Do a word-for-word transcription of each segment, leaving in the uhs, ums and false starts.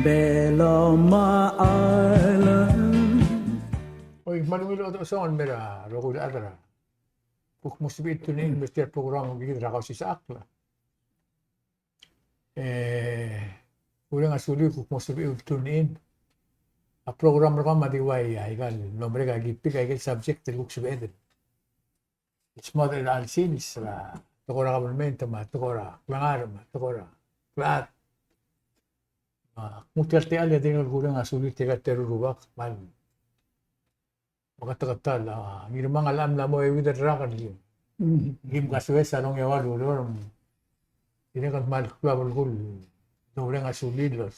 Beloma Island. Oi, me a ungil chodechosong el mer a rokui el chad er a kuk mo sebechir el tune in el mer tia el program el kirel er a Kausisechakl. E, kureng a sulir kuk mo sebechir el tune in. A program er kemam a di ua aika el mlo merek a kipik aike el subject el kuk sebeched el smecher er a chelsel a tekoi er a government me a tekoi er a klengar me a tekoi er a klechad. Me a kuk tia el techall e a dirrek el kureng a sulir tirka el teru el rubak me a meketeketang a Ngirmang a mla mo euid el rak el kim. Kim kasoes a longeua el ureor. Dirrek el kmal klou a belkul el doureng a sulir el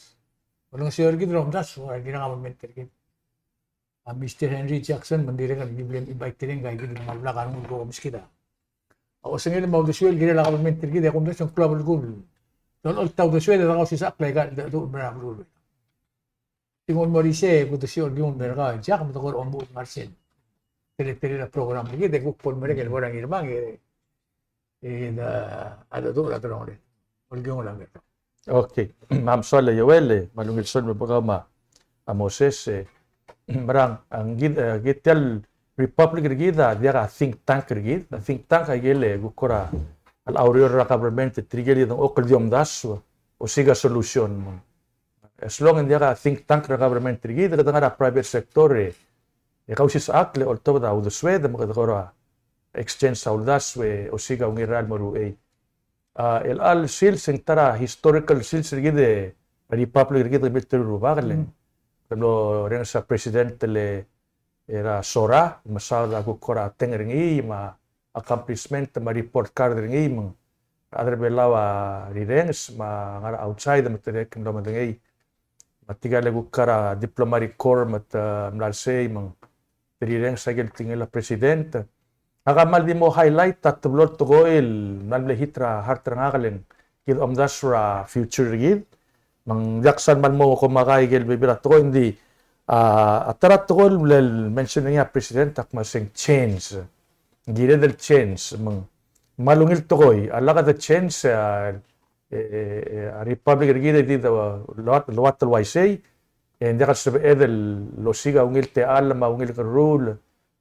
olengeseu er kid el omdasu er a kirel a government er kid. A Mister Henry Jackson me ng dirrek el ki bla invite er ngii, ngika kid el kmal blak a rengul el ko meskid a osengel me a uldesuel el kirel a government er kid e kumdasu e ng klou a belkul el oltaut a uldesuel e de Kausisechakl aika el decheduch el mer a beluu. Di nguu el mo er isei e kuk desiou el di nguu el mer kau Jack me te kora omuchel el ngar sel teletelel a program er kid e kuk bo lemerek el mo er a Ngirmang e, e de a decheduch er a delongeled. Olkiung el mer kau. Okay. Me a mesulang Joel, e, me a ungil soal me bo kau me a Moses, e, merang, a ngkid, e, kid tia el Republic er kid a diak a think tank er kid, a think tank a ikel, e, kuk kora el oureor er a government, e tirke el dengchokl el di omdasu, osiik a solution. As long e ng diak a think tank er a government er kid, kede ngar er a private sector e, e Kausisechakl e oltobed a uldesued me kede kora exchange a uldasu e osiik a ungil er a el mo er a uchei. A, el chelecha el sils e ng ta er a historical sils er kid e Republic er kid el mei er tia el rubak el ng mlo orrenges a president el, e, er a Sora, mesaod a kuk kora teng er ngii me a accomplishment me a report card er ngii me ng a rechad er a Belau a rirenges me a ngar er a outside me te dirrek el mlo medengei. Me tirka el kuk ngar er a diplomatic corps me te mla er sei me ng te rirenges a ikel tekingel a president. Ngak a kmal di mo highlight a teblo el tekoi el mla mle hit er a heart er ngak el ng kid omdasu er a future er kid. Me ng diak sal kmal mo komakai a ikel bebil er a tekoi, ng di, a, a ta er a tekoi el mle mention er ngii a president a kmo se ng change. Ng kired el change, me ng kmal ungil tekoi. A lak de change, a, e, e, e, a Republic er kid e di de, a, loat, loat el uaisei, e ng diak el sebeched el osiik a ungil techall me a ungil kerruul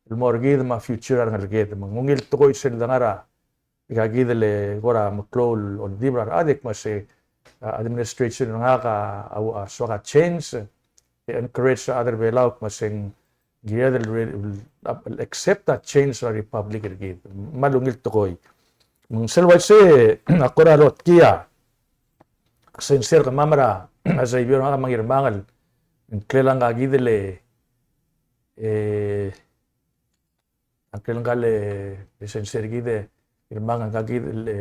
el mo er kid me a future a rengeleked. Me ng ungil tekoi sel de ngar er a, aika kid el kora meklou el oldibel a rechad e kmo se, a, administration er ngak a, a, a soak a change, e encourage a rechad er a Belau kmo se ng kired el re-, el accept a change er a Republic er kid. Me kmal ungil tekoi. Me ng sel uaisei a kora lotkii a sensei er kemam er a, a Xavier er ngak me a Ngirmang el, ngklel a ngka kid el, e, ngklel a ngka el, e, sensei er kid e, Ngirmang, a ngka kid el, e,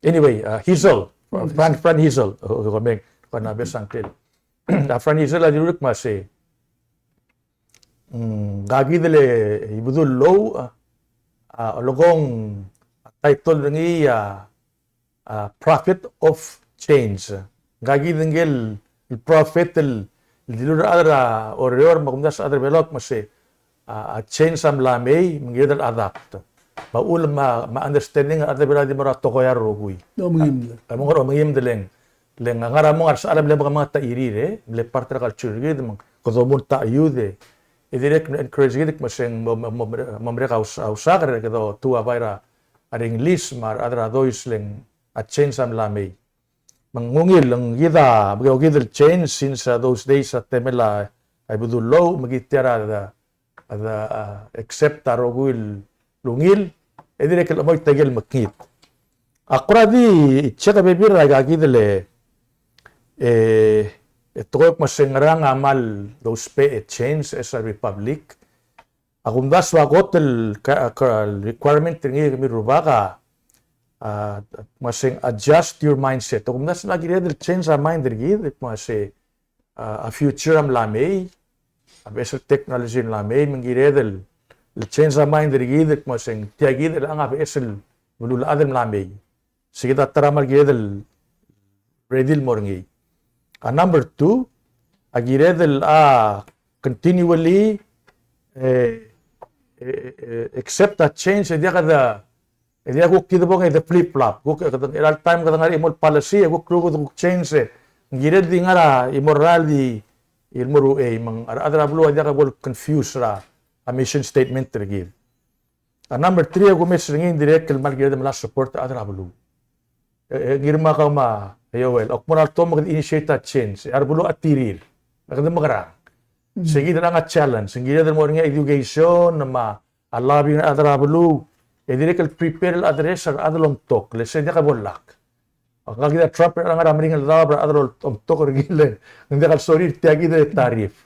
anyway, a, Hazel, Fran, Fran Hazel, o, o, komeng, ko er a bes a ngklel. A Fran Hazel a dilu el kmo se, mm, ngka kid el, e, Ibedul el Lou, a, a, olekong a title er ngii a, a, prophet of change. Ngka kid ngike el prophet el, el dilu er a rechad er a Oreor me a kumdasu a rechad er a Belau el kmo se, a, a change a mla mei, me ng kired el adapt. Me a uchul me a, me a understanding a rechad er a Belau a di mo er a tekoi a rokui. Omengimmel. A, a mo er a omengimmel e le ng, le ng ngar er a mo ngar er a sechal a mle mekemanget a chirir, e mle part er a culture er kid, me ng kede omuchel a chiud, e dirrek el encourage er kid el kmo se ng mo, mo, mo, mo merek a aus-, ausaker, e kede otuu a bai er a a English me a rechad er a Dois, le ng a change a mla mei. Me ng ungil, ng kid a, me ng kid el change since, a, those days a temel a, a Ibedul el Lou, me kid tia er a, a, a, accept a rokui el ungil, e dirrek el chemoit a ikel mekngit. A kora di check a bebil er aika kid el, e, e tekoi el kmo se ng ngerang a kmal dousbech e change as a republic. A kumdasu a kot el ka, ka, requirement er ngii er kemiu el rubak a, a, kmo se ng adjust your mindset. A kumdasu a kired el change a mind er kid, kmo se, a, a future a mla mei, a beches el technology a mla mei, me ng kired el, el change a mind er kid, kmo se ng tia kid el ngar er a beches el beluulechad el mla mei. Se kid a ta er a kmal kired el ready el mo er ngii. A number two, a kired el, a, continually, e, e, e, accept a change, e diak de, e diak kuk kid bong e de flip flop. Kuk, e, kede, er a time kede ngar er a chimo el policy, e kuk, kuk, kuk change, e, Ng kired di ngar er a, e mo er a di, e mo er a uchei, me ng a rechad er a beluu a diak bo le confuse er a mission statement er kid. A number three a kumes er ngii, ng dirrek el kmal kired el mla support a rechad er a beluu. E, e, ngii me a kau me a Joel, ak mo er a lto me kede initiate a change, e a re beluu a tirir. Me kede mekerang. Se kid er a challenge, ng kired el mo er ngii a education, me a lobbying er a rechad er a beluu, e dirrek el prepare el address er a rechad el omtok, le se diak bo lak. Ngka kid a Trump er a ngar er a meringel daob er a rechad el omtok er ngii, le ng diak el sorir tia kid el tariff.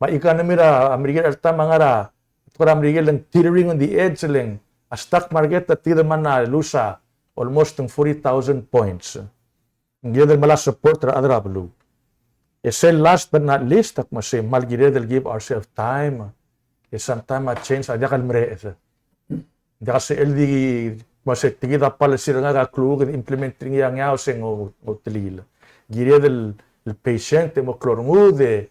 Me a economy er a Merikel er a ta me a ngar er a, tekoi er a Merikel le ng teetering on the edge, le ng a stock market a tia kid a mla lose a almost ng forty thousand points. Ng kired el mla support er a rechad er a beluu. E sel last but not least, ak mo se kmal kired el give ourselves time. E sometime a change a diak el mereched. Diak sel di, mo se tia kid a policy er ngak a kluk e implement er ngii a ngeaur se ng outelil. Kired el, el patient, e mo klou a rengud, e,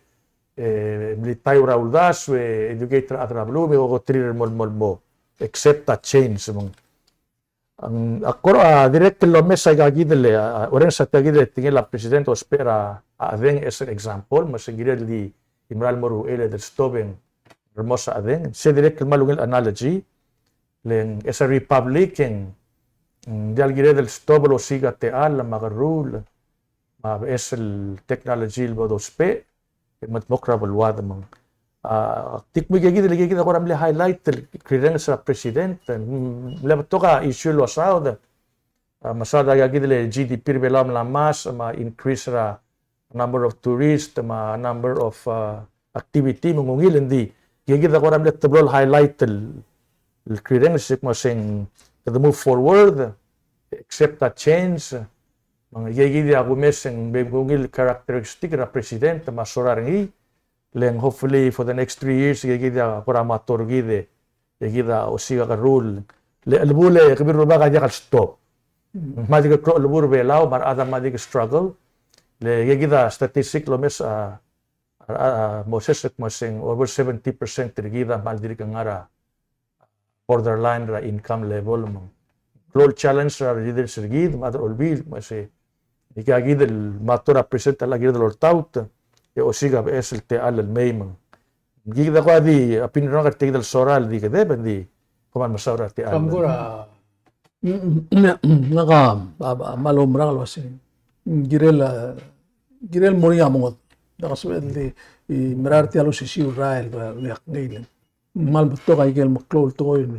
e mlitai er a uldasu, e educate er a rechad er a beluu, me ko, ko terir el mo, mo, mo accept a change, me ng. Ng, a kora, a, dirrek el omes aika kid el, a, orrenges a tia kid el tekingel a president el ousbech er a, a chedeng as an example, me se ng kired el di, di mera el mo er a uchei e di el stop e ng remos a chedeng. Se dirrek el kmal ungil analogy, le ng as a republic e ng, ng diak el kired el stop el osiik a techall me a kerruul, me a beches el technology el bo dousbech, e medmokl er a beluad me ng. A, ak di kmo aika kid, aika kid a kora mle highlight el klirrenges er a president, e, mm, mle betok a issue el losaod, a, mesaod aika kid el G D P er a Belau a mla masech, me a increase er a number of tourists, me a number of, a, activity, me ng ungil, ng di aika kid a kora mle teblo el highlight el, el klirrenges, se kmo se ng, kede move forward, accept a change, me ng aika kid a kumes e ng ungil characteristic er a president, me a sorir a ngii, le ng hopefully for the next three years, aika kid a kora mo er kid, e aika kid a osiik a kerruul. Le, a lebo le, kemiu el rubak a diak el stop. Ng mla di klou a lebo er a Belau, me a rechad a mla di struggle. Le aika kid a statistic el omes a, a, a, mo se, se kmo se ng over seventy percent er kid a mla dirk ngar er a borderline er a income level, me ng klou el challenge er a leaders er kid, me a rechad er a olbiil, me se, aika kid el mla tor a president a kired el oltaut, e osiik a beches el techall el mei me ng. Kid a kora di, a opinion er ngak er tia kid el sorar el di kede, e ng di, kmal mesaul er a techall. Kam kora, mm, mm, ngak a, a, a, kmal oumerang el uasei. Mm, kirel, a, kirel mo er ngii a mengod. Diak a sebeched el di, e mera er tia el osisiu el rael, a, el ileakl ngii. Ng kmal betok aike el meklou el tekoi el,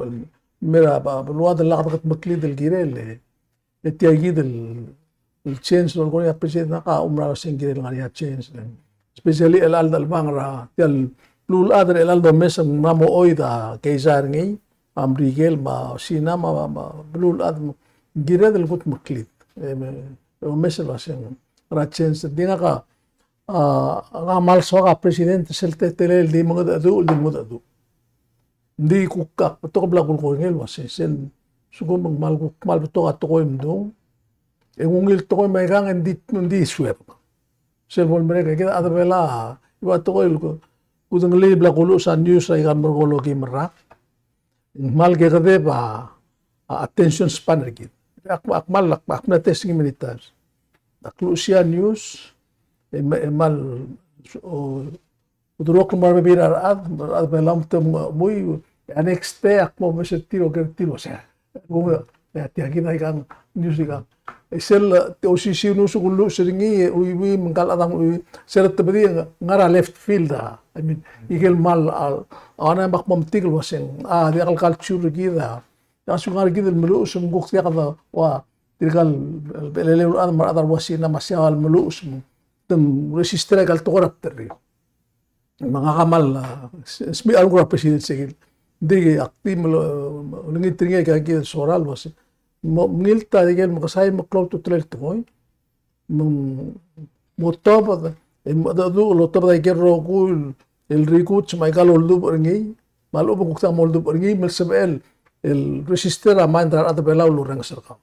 el, mera, a, beluad el lak dekedmeklid el kirel, e, e tia kid el, el change el lolekoi er ngii a president, ngak a oumerang el uasei ng kirel ngar er ngii a change. Especially el chelechang el, el bang er a, tia el beluulechad er chelechang el domes e ng mla mo oid a keizai er ngii, a Merikel, me a Sina, me a, me a, me a beluulechad, me ng kired el kudmeklid. E, me, e omes el uasei ng ngar er ngii a change. Ng di ngak a, a, ngak a kmal soak a president sel teletelel el di mengedecheduch, el di mengedecheduch. Ng di kuk ak betok el bla kulekoi er ngii el uasei, sel, sekum ng kmal kuk, kmal betok a tekoi el mdung, e ng ungil tekoi me aikang e ng di, ng di suebek. Sel bo lemerek, kid a chad er a Belau, e ua tekoi el ku, kudengelii el bla kuluches a news er aika el merekong el okeim el rak. Ng kmal kekedeb a, a attention span er kid. Ak, ak kmal, ak, ak mla test er ngii many times. Ak luchesii a news, e me, e kmal, o, ulterekokl el mo er a rebebil er a rechad, me a rechad er a Belau me te mui, e a next day, ak mo omes er tir, oker er tir el uasei. Kung, e, tia kid a ikang, news ikang. E sel, e, te osisiu el news el kulluches er ngii, e, uiuii, me ngka el chad a uiuii, sel tebedii, ngar er a left field a. I mean, ikel kmal, a, a, ngak a mo metik el uaseng, a, diak el culture er kid a. Diak a lsekum ngar er kid el meluches, me ng kuk diak a, ua, tirka el, el, el, el, el, me a rechad er a Sina me a Siau el meluches, me te register aika el tekoi er a bdelrir. Me ngak a kmal, a, s-, smiich a renguk er a president sel kid. Ng di ak di mle, olengit er ngii aika kid el sorar el uasei. Mo, mengilt a ikel mekesai me klou a ultutelel el tekoi. Me ng mo tobed, e mo, de, de, lotobed a ikel rokui el, el recruits me aika el oldubech er ngii. Me a lechub e ng kuk diak mo oldubech er ngii, me le sebechel el, el register a mind er a rechad er a Belau el orrenges er kau.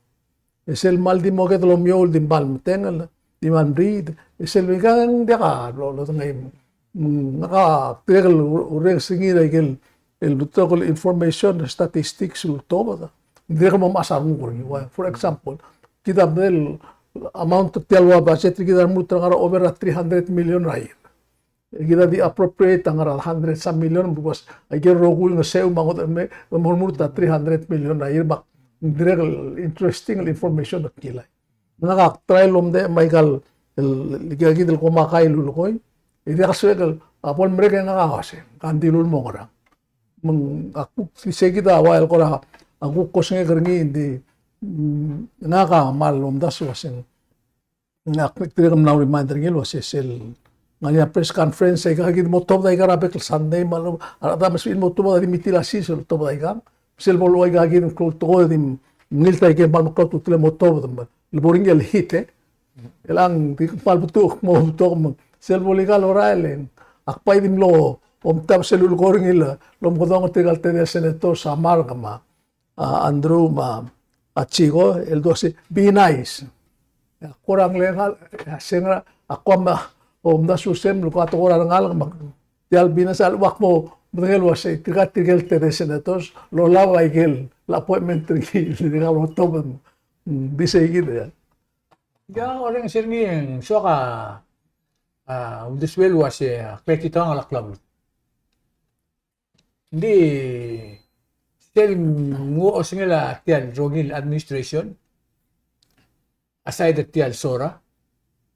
E sel kmal di mo kede lomiou el di kmal metengel, di kmal meriid, e sel ikang diak a lo, lodengei. Mm, ngak a dirrek el orrenges er ngii er a ikel, el betok el information, statistics el ultobed. Dirrek el mo mechas a renguk er ngii. Ua, for example, kid a medal amount er tia el ua budget er kid a lmuut er a ngar er a over a three hundred million er a year. E kid a di appropriate a ngar er a hundred some million, because aike el rokui el ngeseu me a ngodech el mei, e mo lmuut a three hundred million er a year, me ng dirrek el interesting el information el kilai. Ngak a try el omdechem aika el, el, el, kid el komakai el lulekoi. E diak soak el, a bo lemerek e ngak a uase, ka ng dilu el mo ngerang. Me ng, a kuk, sei kid a ua el kora, a kuk kosengek er ngii, ng di, mm, ngak a kmal omdasu el uase ng, ngak dirrek el mla remind er ngii el uase sel, ngar er ngii a press conference, aika kid mo tobed aika er a bek el Sunday, me a le, a rechad a mle sebechir el mo tobed a di mitil a sils el tobed aika. Sel bo el ua aika kid el klou el tekoi e di mngilt aike el kmal meklou a ultutelel el mo tobed, me le bo er ngii el hit, e. Chelechang di kmal betok, mo betok, me sel bo el aika el orael e ng, ak bai di mlo omtab sel lulekoi er ngii el omekedong er tirka el tedei el senators, a Mark me a, a Andrew me a, a Chico, el dua se, be nice. Ak kora nglengal, a se ngera, ak kora me omdasu el se, me leko a tekoi er a rengalek, me tia el be nice, a lebo ak mo medengei el uase, tirka, tirke el tedei el senators, lolab aike el appointment er ngii, tirka el otobed, mm, di sei kid, e. Ia, orrenges er ngii e ng soak a, a, uldesuel el uase, a, klekitang a klou. Ng di sel nguu a osengel a tia el rokui el administration, aside er tia el SORA,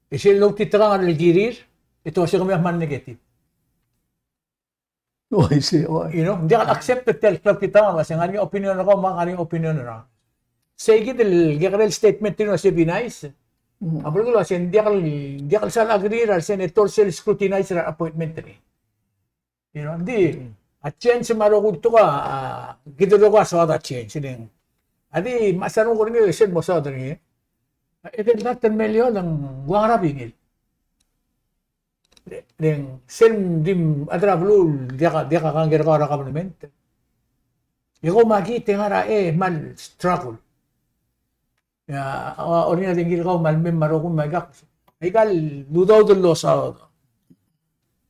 e sel lotitekangel el kirir, e te uase kemiu a kmal negative. Oh, I see. Oh. You know, ng diak el accept er tia el klou el titekangel, uase ng ngar er ngii a opinion er kau, me ng ngar er ngii a opinion er ngak. Sei kid el kekerei el statement er ngii el uase be nice. Mm. A belkul a uase ng diak el, diak el sal agree er a senator sel scrutinize er a appointment er ngii. You know, ng di, a change me a rokui el tekoi a, a, kid el rokui a soad a change, e ng. A di, me a sal rokui er ngii, sel mo soad er ngii. E de el dart el million e ng ua ngera bingil. Le ng sel di chad er a beluu el diak, diak a kangkei er kau er a government. E kau me aki te ngar er a, e, kmal struggle. Ia, a, a, orrenges er ngii el kau me a lemei me a rokui me aikang. Aika el udoud el losaod.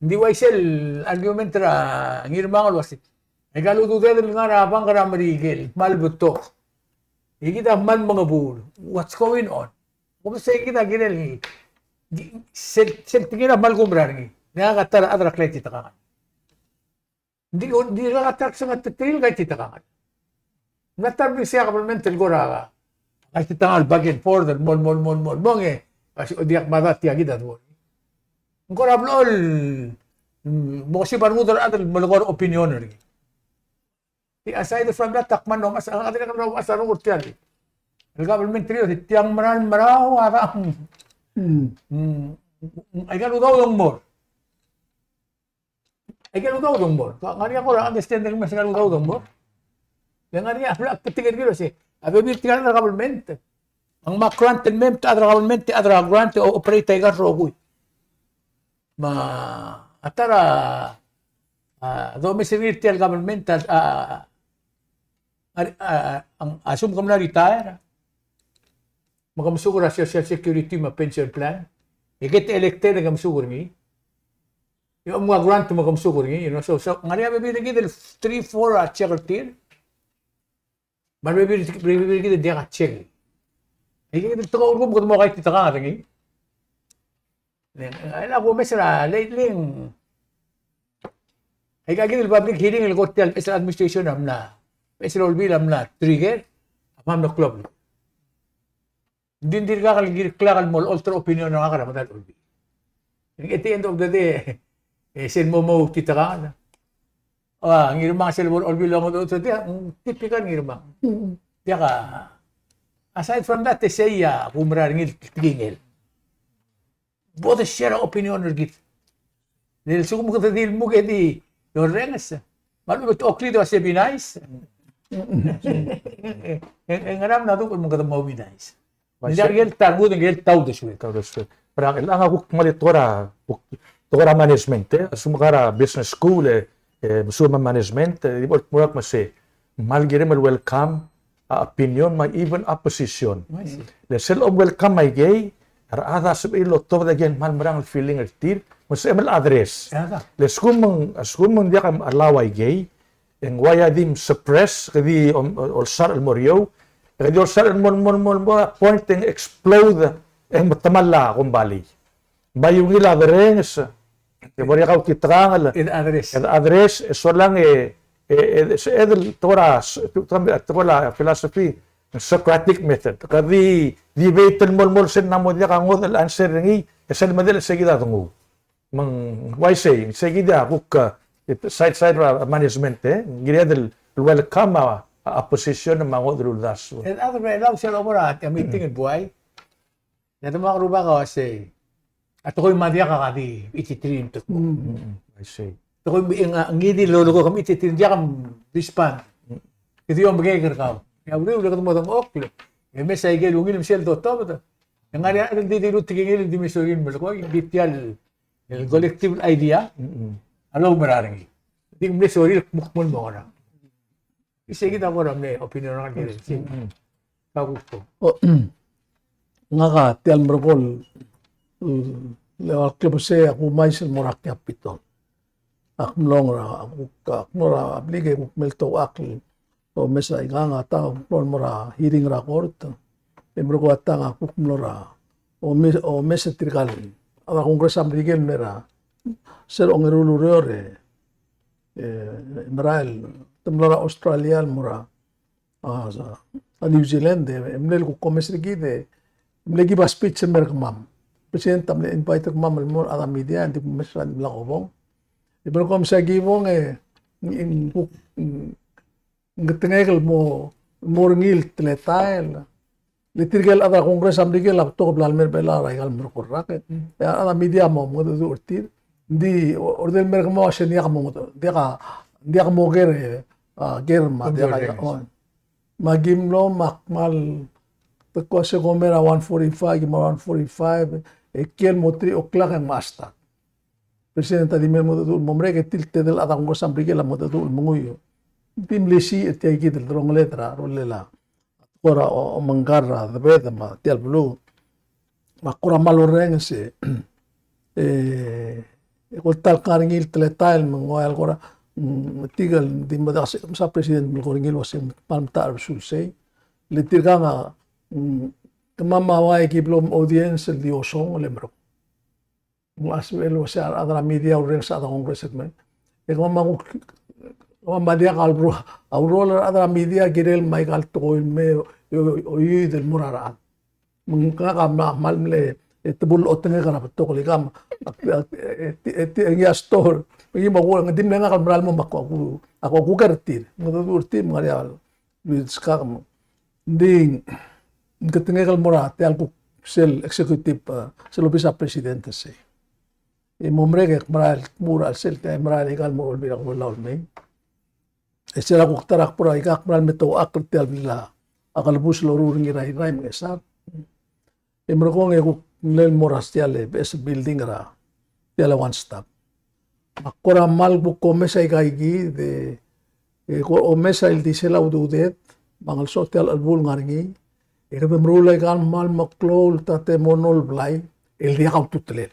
Ng di uaisei el argument er a Ngirmang el uase, aika el ududed el ngar er a bank er a Merikel, kmal betok. E kid a kmal mengebuul. What's going on? Kom sei kid a kirel, di, sel, sel tekingir a kmal kumerang er ngii. Ngak a ta er a chad er a kletitekangel. Ng di, ng di ngak a ta er a kletitekangel. Ng ta er a bla sei a kabelment el kora kletitekangel back and forth, el mo, mo, mo, mo, mo, e, a se, diak mada tia kid a duo. Ng kora blechoel, mm, mo kesib a rengud er a chad el melekoi er a opinion er ngii. Di aside from that, ak kmal mlo mesa, ak dirrek el mlo mesa el rokui er tia el, el kabelment er ngii, tiang meral merau a dang. Mm. Mm. Aika el udoud a mo er. Aika el udoud a mo er. Ngar er ngii a kora understanding el mes aika el udoud a mo er. Le ngar er ngii a bla, ak betik er ngii el uase, a bebil tirka el chad er a kabelment. Ng mo grant el mei, chad er a kabelment, chad er a grant, o operate aika el rokui. Me a ta er a, a, domes er ngii er tia el government, a, a, a, a, a, assume ke mla retire. Me ke mesuk er a Social Security me a pension plan. E get elected e ke mesuk er ngii. E omko a grant me ke mesuk er ngii, you know, so, so, ngar er ngii a bebil er kid el three, four a check er tir. Me a rebebil, rebebil er kid a diak a check. Aike kid el tekoi el kmo kede mo kletitekangel er ngii. Le ng, a, a kumes er a lately, aika kid el public hearing el kot el beches el administration a mla, beches el olbiil a mla trigger, a mla klou. Ng di ng dirkak el kirel el mo alter opinion er ngak er a medal olbiil. At the end of the day, e sel mo mo kletitekangel. A, Ngirmang sel bo lolbiil el ngodech, tia, mm, typical Ngirmang. Mm. Tia ka, aside from that, e sei a kumerang er ngii el tekingel. Bo de share a opinion er kid. Le lsekum kede di lmuk e di orrenges. Me a lechub e te oklii el uase be nice. E, e, e ngera me a dubech me kede mo be nice. Ng diak el ta er a ngud, ng diak el ta uldesuek. Ta uldesuek. Pero chelechang a kuk kmal tekoi er a, kuk tekoi er a management, e. Assume ke ngar er a business school, e, e, mesuub a management, e, di bo el kmo er ngak me sei, kmal kirem el welcome a opinion me a even opposition. I see. Le sel om welcome aikei, a rechad a sebechir el otobed aikei el kmal merang el feeling er tir, me sebechem el address. Ia, da. Le lsekum ng, lsekum ng diak a allow aikei, e ng uaia di suppress, ke di om, olsarech el mo er eou, ke di olsarech el mo, mo, mo, mo, point e ng explode e ng metemall a kombalii. Bai ungil a derrenges, e bo er ngii a kautitekangel, e de address. E de address, e solang e, e, e, e, e de tekoi er a, tekoi er a philosophy, Socratic method. Ke di debate el mo, mo sel ng mo diak a ngodech el answer er ngii, e sel medal e se kid a denguu. Me ng uaisei, se kid a kuk, e, side, side er a management, e, ng kired el welcome a, a opposition me a ngodech el uldasu. E a, a, a, sel obo er a meeting el buai. E a demak el rubak a uasei, a tekoi me a diak a di ititerir. Mm, I see. Tekoi me ng, ngii di lolekoi kemiu ititerir, diak a disband. Ke di omekek er kau. E a uriul e kede mo dengchokl. E mesa ikel ungil me sel dotobed. E ng ngar er ngii a di dilu tekingel el di mesorir el melekoi, di tia el, el collective idea a loumera er ngii. Di mle sorir el kmo kmo el mo ngerang. Isei kid a kora mle opinion er ngak el, mm, kakuko. O, ngak a tia el merekong, mm, le ua klebesei a kumais el mo er a Capitol. Ak mlong er a, ak, ak mlong er a blik e kuk mle touchakl el omes a ikang a ta, ak mlong el mo er a hearing er a court. E merekong a ta ngak a kuk mlong er a, omes, omes er tirka el, a Congress a Merikel el mei er a, se er a ongeru el ureor e, e, merael, te mlo er a Australia el mo er a, a, a New Zealand, e, e mle kuk omes er kid, e mle give a speech el mer kemam. President a mle invite er kemam el mo er a media, e ng di kuk omes er a dimlak obong. E merekong me se a ki bong, e, ng, ng kuk, ng, ng ketengek el mo, mo er ngii el teletael. Le tirke el chad er a Congress a Merikel a betok el bla lemei er a Belau er a ikal merekong el rak. E a rechad er a media a mo mengedecheduch er tir. Ng di, o-, ordel el mer kemam a uase ng diak mo, diak a, diak mo ker, a, ker me a, diak a, o. Me a ki mlo, me ak kmal, te kuk uase kom er a one forty-five, ki mo er a one forty-five, e kiei el mo three o'clock e ng mla start. President a di mei el mengedecheduch el mo merek e tir el tedei el chad er a Congress a Merikel a mengedecheduch el menguiu. Di mlisiich er tia kid el delongeled er a rolel a tekoi er a o-, omengkar er a debed me tia el beluu. Me ak kora kmal orrenges e, e, e kora ta el ngar er ngii el teletael me ng ua el kora, mm, tirke el di medakl se, mesa President el melekoi er ngii el uase ng kmal metacherbesul sei. Le tirkang a, mm, kemam a ua e ki blo audience el di osongel e merekong. Ng ua sebechel el uase a rechad er a media a urrenges a rechad er a Congress el mei. E kemam a kuk, kemam a diak a ureor, a ureor er a rechad er a media a kirel me aika el tekoi el mei, o, o, oiuid el mo er a rechad. Me ngak a mla, kmal mle, e, tebul otengek er a betok el ikang, a, a, e, e, e, ngii a store. Me ngii me a kuk, ng di mle ngak el mera el mo me a kuk, a kuk, a kuk ker er tir. Me a kuk ker er tir, me ng ngar er ngii a Luis Kak me. Ng di, ng ketengek el mo er a tia el kuk sel executive, e, sel obis er a president sei. E mo merek e kmerael el kmu er a sel tia e merael ikal mo er a Olbiil er a Kelulau el mei. E sel kuk ta er a kbo er a ikal kmerael me te ouchakl er tia el blil a kelebus el loruul er ngii er a Irrai me a Ngchesar. E merekong e kuk mle el mo er a tia el beches el building er a tia el One Stop. Me ak kora kmal kuk omes aika kid e, e kuk omes a ildisel a udouded, me a ngelsoch tia el chelebuul el ngar er ngii, e kede meruul aika el kmal meklou el tatemono el blai el diak a ultutelel.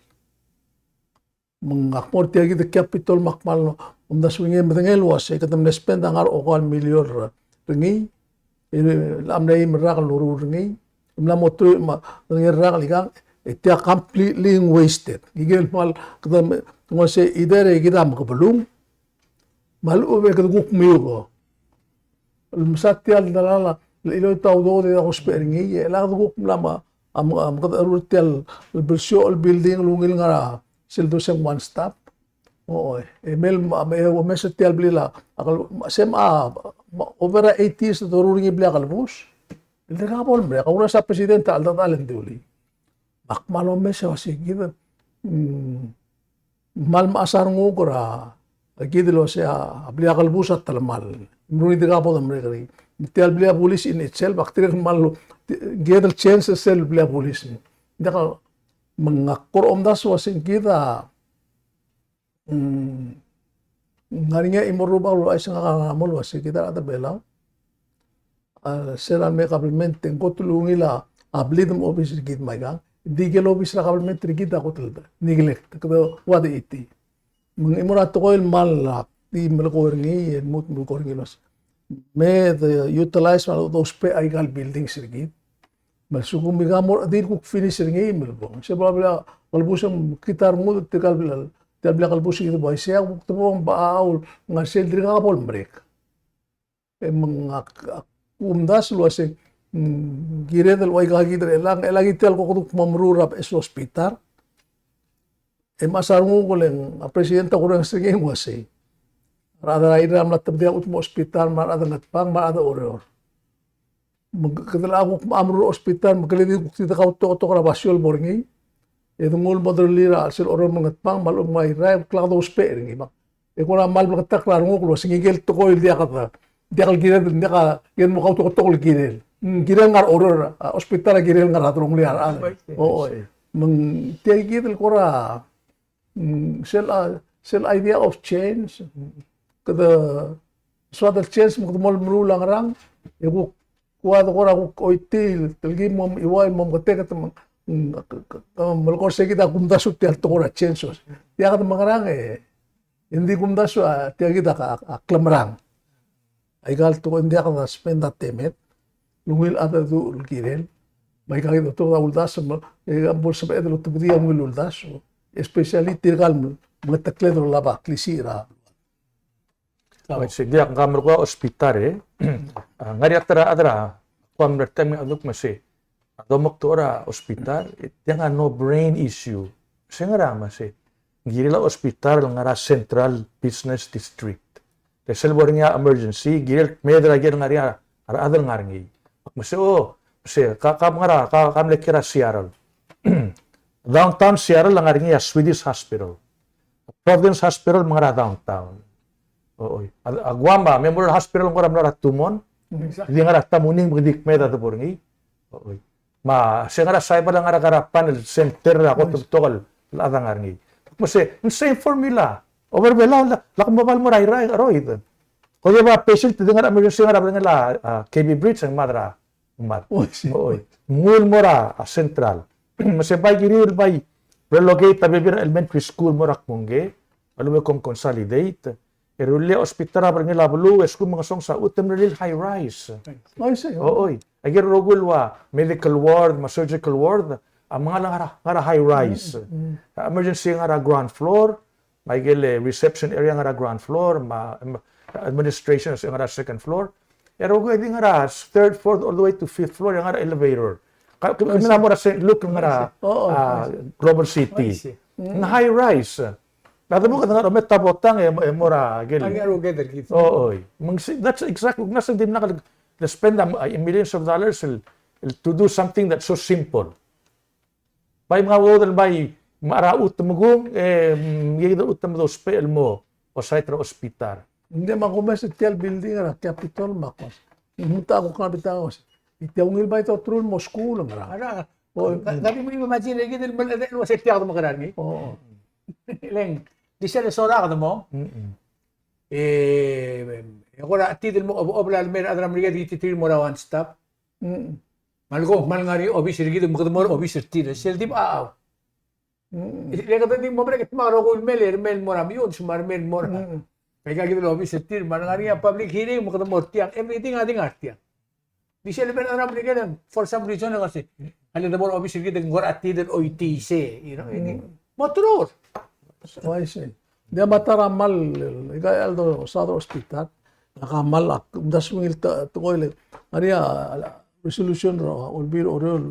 Me ngak a mo er tia kid el Capitol me ak kmal omdasu er ngii e medengei el uase kede mle spend a ngar er a okeua el miliol er ngii, e, el mla eim el rak el loruul er ngii, e mla mo truich me a, medengei el rak el ikang, e tia completely wasted. Ngike el kmal, kede me, ng uase either e kid a mekebelung, me a lechub e kede kuk miuk. El mesa tia el delal a, el chiloit a udoud e diak kousbech er ngii, e chelecha kede kuk mla me a, a, a, mekedecherur tia el, el belsioch el building el ungil ngar er a sel doseng One Stop. Oi, e mei el, me, e omes er tia el blil a, a, kel-, se me a, me, over a eighty years el doruul er ngii a blil a kelebus. El dirkak bo lemerek, a kumes a president a cheldechedechal e ng dilu. Me ak kmal omes e uase kid, mm, kmal mechas a renguk er a, kid el uase a blil a kelebus a telemall. Meruul e ng dirkak bo demerek er ngii. Me tia el blil a bulis in itself, ak dirrek el kmal, kired el change sel blil a bulis. Ng diak, me ngak a kora omdasu el uase kid a, mm, ng ngar er ngii a chimo el rubak el uaisei, ngak a mo el uase kid a rechad er a Belau. A, sel lemei a kabelment e ng kot el ungil a, a blid me a obis er kid me aikang. Di ikel obis er a kabelment er kid a kot el neglect, kede ua de itii. Me ng chimo er a tekoi el kmal ak di melekoi er ngii, e lmuut el melekoi er ngii el uase me de utilize me a lousbech aika el buildings er kid. Me a lsekum e ng mo er a chedil kuk finish er ngii me le bong. Se bla bla, kelebus e ng kid a rengud, tirka el bla, tia el bla kelebus e kid a uaisei, a kuk tebong ba a ul, ngar sel dirkak bo lemerek. E me ng ak, ak kumdasu el uasei, mm, kired el ua ikakid er chelechang, chelechang e tia el ko kede kuk mo meruul er a beches el hospital. E mechas a renguk el ng, a president a kurrenges er ngii el uasei, a rechad er a Irrai a mla tebedii a chutem el hospital, me a rechad er a Ngatpang, me a rechad er a Oreor. Me kede locha kuk mo meruul a hospital, me kede di kuk di kautoketok er a basio el bo er ngii. E de nguu el mo derullii er a chelsel Oreor me a Ngatpang, me a lechub e ng Irrai, e klak dousbech er ngii. Me ak, e kora kmal bleketakl a renguk el uasei ngike el tekoi el diak de, diak el kired, diak a, diak mo kautoketok el kirel. Mm, kirel ngar er a Oreor, a hospital a kirel ngar er a delongelel a rechad. Oi, oi. Me ng tia kid el kora, mm, sel, a, sel idea of change. Kede soad el change me kede mo meruul a ngerang, e kuk, kuk ua de kora kuk oitii el telkib el mo, iuai el mo meketeket me, mm, k-, k-, k-, melekoi er se kid a kumdasu tia el tekoi er a change. Tia kede mekerang e, e ng di kumdasu a tia kid a, a, a klemerang. Aika el tekoi e ng diak de spend a temed el ungil a dedu el kirel. Me aika kid a tekoi a uldasu me, e, a bo lsebeched el otebedii a ungil uldasu. Especially tirka el mengetekled el olab a klisiich er a. Oi, se diak, ng kmal kora hospital, e. A, ngar er ngii a ta er a chad er a, kua mle er a taem e a duk me se, a domo kdu er a hospital, e tiang a no brain issue. Se ngar er a me se, ng kirel a hospital el ngar er a central business district. Le sel bo er ngii a emergency, ng kirel kmeed er a ikel ngar er ngii a rechad el ngar er ngii. Me se, o, me se, ka, ka ngar er a, ka, ka mle kiei er a Seattle. Downtown Seattle a ngar er ngii a Swedish Hospital. Providence Hospital me ngar er a downtown. Oi. A, a Guam a Memorial Hospital ng kora mlo er a Tumon. Exactly. Di ngar er a Tamuning me di kmeed a debo er ngii. Oi. Me se ngar er a Saibal a ngar er a Karapan el center er a kot el betok el chad a ngar er ngii. Me se, ng same formula. Over Belau, lak, lak mo bai mo er a Irrai, Roid. Kede ba patient di ngar er a emergency ngar er a, a, K B Bridge, e ng mad er a, ng mad. Oi, se. Oi. Ng nguu el mo er a, a, central. Me se bai kiriu el bai relocate a bebil er a elementary school el mo er a Kmungke. A lebo e kom consolidate. E rullii a hospital er a belngel a beluu, e lsekum ng ngesonges a chutem, rullii el high rise. Oi, se. O, oi. Aike el rokui el ua medical ward, me a surgical ward, a mengal a ngar er a, ngar er a high rise. Mm, mm. A emergency ngar er a ground floor, me aike el reception area ngar er a ground floor, me a, me a administration ngar er a second floor. E rokui a di ngar er a third, fourth, all the way to fifth floor, e ngar er a elevator. Ka, ka, kemiu a mo er a Saint Luke, ngar er a, o, o, a, Global City. Ng high rise. A debo kede ngar er a ometab a tang e, e mo er a ikel. Ngar er a together kid. O, oi. Me ng se, that's exactly, ng se dimlak el spend a, a millions of dollars el, el to do something that's so simple. Bai menga udoud el bai, me a chutem kung, e, mm, ngii a chutem dousbech el mo, outside er a hospital. Ng di me a kumes tia el building er a Capitol me a kumes. Ng ta kuk ngar er a bita kumes. E tia ungil bai te oterul el mo skuul ngar er a. Ara, o, ng di mo imagine er kid el mle, el uase tia kede mekerang, e. O. Leng, di sel sorak de mo. Mm-mm. E, e kora chetid el mo, o, obla el mer a rechad er a Merikel di chetid el mo er a one stop. Mm-mm. Me a leko, me a lengar er ngii a obis er kid, me kede mo er a obis er tir, sel di a, a. Mm-mm. E le kede di mo merek e te mo er a rokui el mei, e le mei el mo er a Meyuns, me a le mei el mo er a. Mm-mm. Aika kid el obis er tir, me a lengar er ngii a public hearing, me kede mo er tiang, everything a di ngar er tiang. Di sel lebo er a rechad er a Merikel, for some reason, e ng uase, a le de mo er a obis er kid e ng kora chetid el oitii sei, you know, e di, mm, mo terul. Uaisei. Ng di a mata er a kmal, ika el dosaod er a hospital, a kmal, ak, ng di a sungil te, tekoi el, ngar er ngii a resolution er a Olbiil er a Oreor el,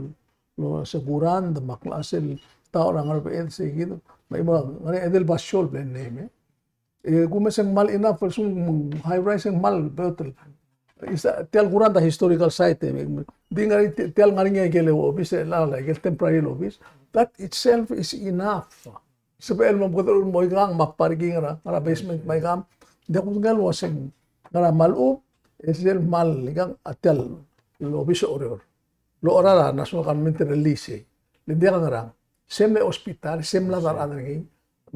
el se kurang, me a klase el taoch er a Ngerbeched sei kid, me a chimo, ngar er ngii a edei el basio el bla el name, e. E kumes e ng kmal enough, el sel high rise e ng kmal beot el. Is a, tia el kurang a historical site, e. Di ngar er ngii ti-, tia el ngar er ngii a ikel obis, e, la, la, ikel temporary el obis. That itself is enough. Sebechel el mo, mo ikang, me a parking er a, er a basement me aikang. Ng diak kudengei el uase ng ngar er a kmal ub, e sel kmal ikang a tia el obis er a Oreor. Locha er a National Government el release. Le ng diak a ngerang. Se mle hospital, se mla dart er ngii.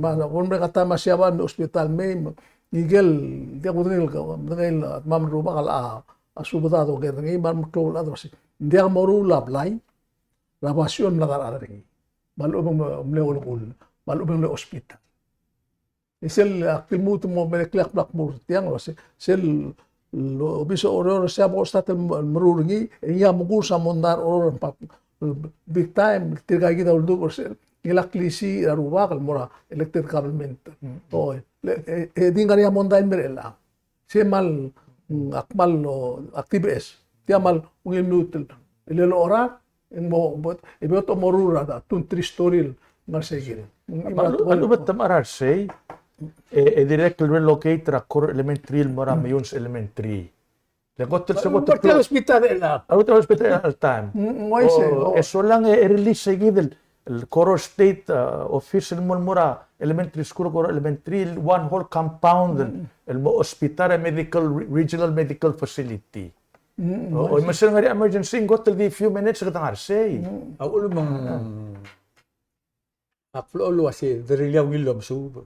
Me a, bo lmerek a taem a Siabal me hospital mei, me, ngikel, diak kudengei el, kudengei el, me a rubak a, a subed a doker er ngii, me a remeklou el chad a uase, ng diak moruul a blai er a basio el mla dart er ngii. Me a lechub e ng mle olekull, me a lechub e ng mle hospital. E sel, ak di lmuut el mo melekoi a bla kmo er tiang, el uase, sel el obis er a Oreor er sei a bo start el meruul er ngii, e ngii a mekurs a mondai er a Oreor el big time, tirka kid a uldubech er sel ngilai a klisiich er a rubak el mo er a elected government. Oi, le, e, e di ngar er ngii a mondai el mei er chelechang. Sei kmal, mm, a kmal, o, activities. Tia kmal ungil lmuut el, el lorael, e ng mo, mo, e beot el mo meruul er a two, three story el ngar er sei kid. A lechub e te mechar er sei, e, e dirrek el relocate er a Koror Elementary el mo er a Meyuns Elementary. Le kot el, se kot el hospital er chelechang. A kot el hospital er chelechang. Mm, mm, uaisei, o, e solang e, e release sei kid el, el Koror State, uh, office el mo, mo er a elementary school, Koror Elementary, el one whole compound, el, el mo hospital, a medical, re-, regional medical facility. Mm, mm, o, o, uaisei. Me se ngar er ngii a emergency, ng kot el di few minutes e kede ngar er sei. Mm. A uchul me ng Ak blechoel el uasei, dirrek el ungil el omesuub.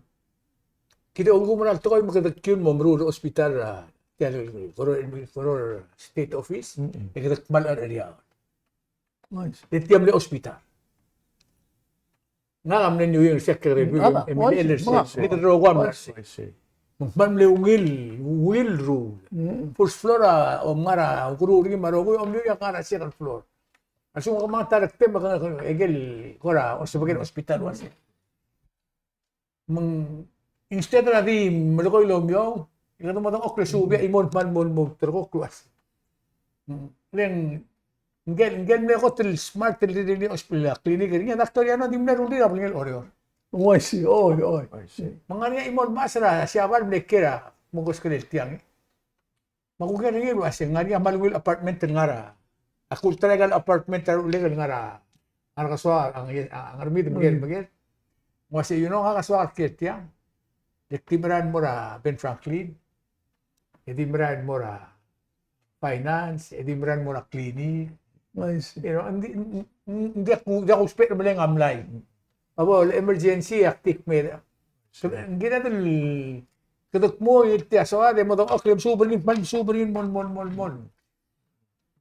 Kid a ulekum er a tekoi me kede kiu el mo meruul er a hospital er a, tia el Koror, Koror State Office, e kede kmal er a area. Nice. E tia mle hospital. Ngak a mle New England, se kede, ah, e mle, oh, se, se, kede rokui a mle, oh, se. Me ng kmal mle ungil, ungil el ruul. First floor a, om ngar er a, ukeruul er ngii me a rokui, om lluich a ngar er a second floor. A lsekum ke kemam a ta er a ktem e ke, e ke el kora, o sebechek el hospital el uasei. Me ng, instead er a di melekoi el omiou, e kede mo dengchokl e suub a chimo el kmal mo, mo terekokl el uasei. Le ng, ngike el, ngike el mle kot el smart el di, di, di hospital, clinic er ngii, a doctor er a Ngerchelong a di mle rullii er a belngel Oreor. Uaisei, oi, oi. Uaisei. Me ng ngar er ngii a chimo el mechas er a Siabal el mle kiei er a, mo koskelel tiang. Me a kuker er ngii el uasei, ng ngar er ngii a kmal ungil apartment el ngar er a, a kulterau aika el apartment er a rulekoi el ngar er a, ngar er a kesoak, a Ngermid, Merikel, Merikel. Ng uasei, you know, ngak a soak el kiei er tiang. E di merael el mo er a Ben Franklin. E di merael el mo er a finance, e di merael el mo er a clinic. I see. You know, ng di, ng, ng, ng diak ku, diak kusbech el meleng a mlai. A bo, le emergency, ak di kmeed. Ng kired el, kede kmo el tia soad e mo dengchokl e mesuub er ngii, kmal mesuub er ngii, mo, mo, mo, mo.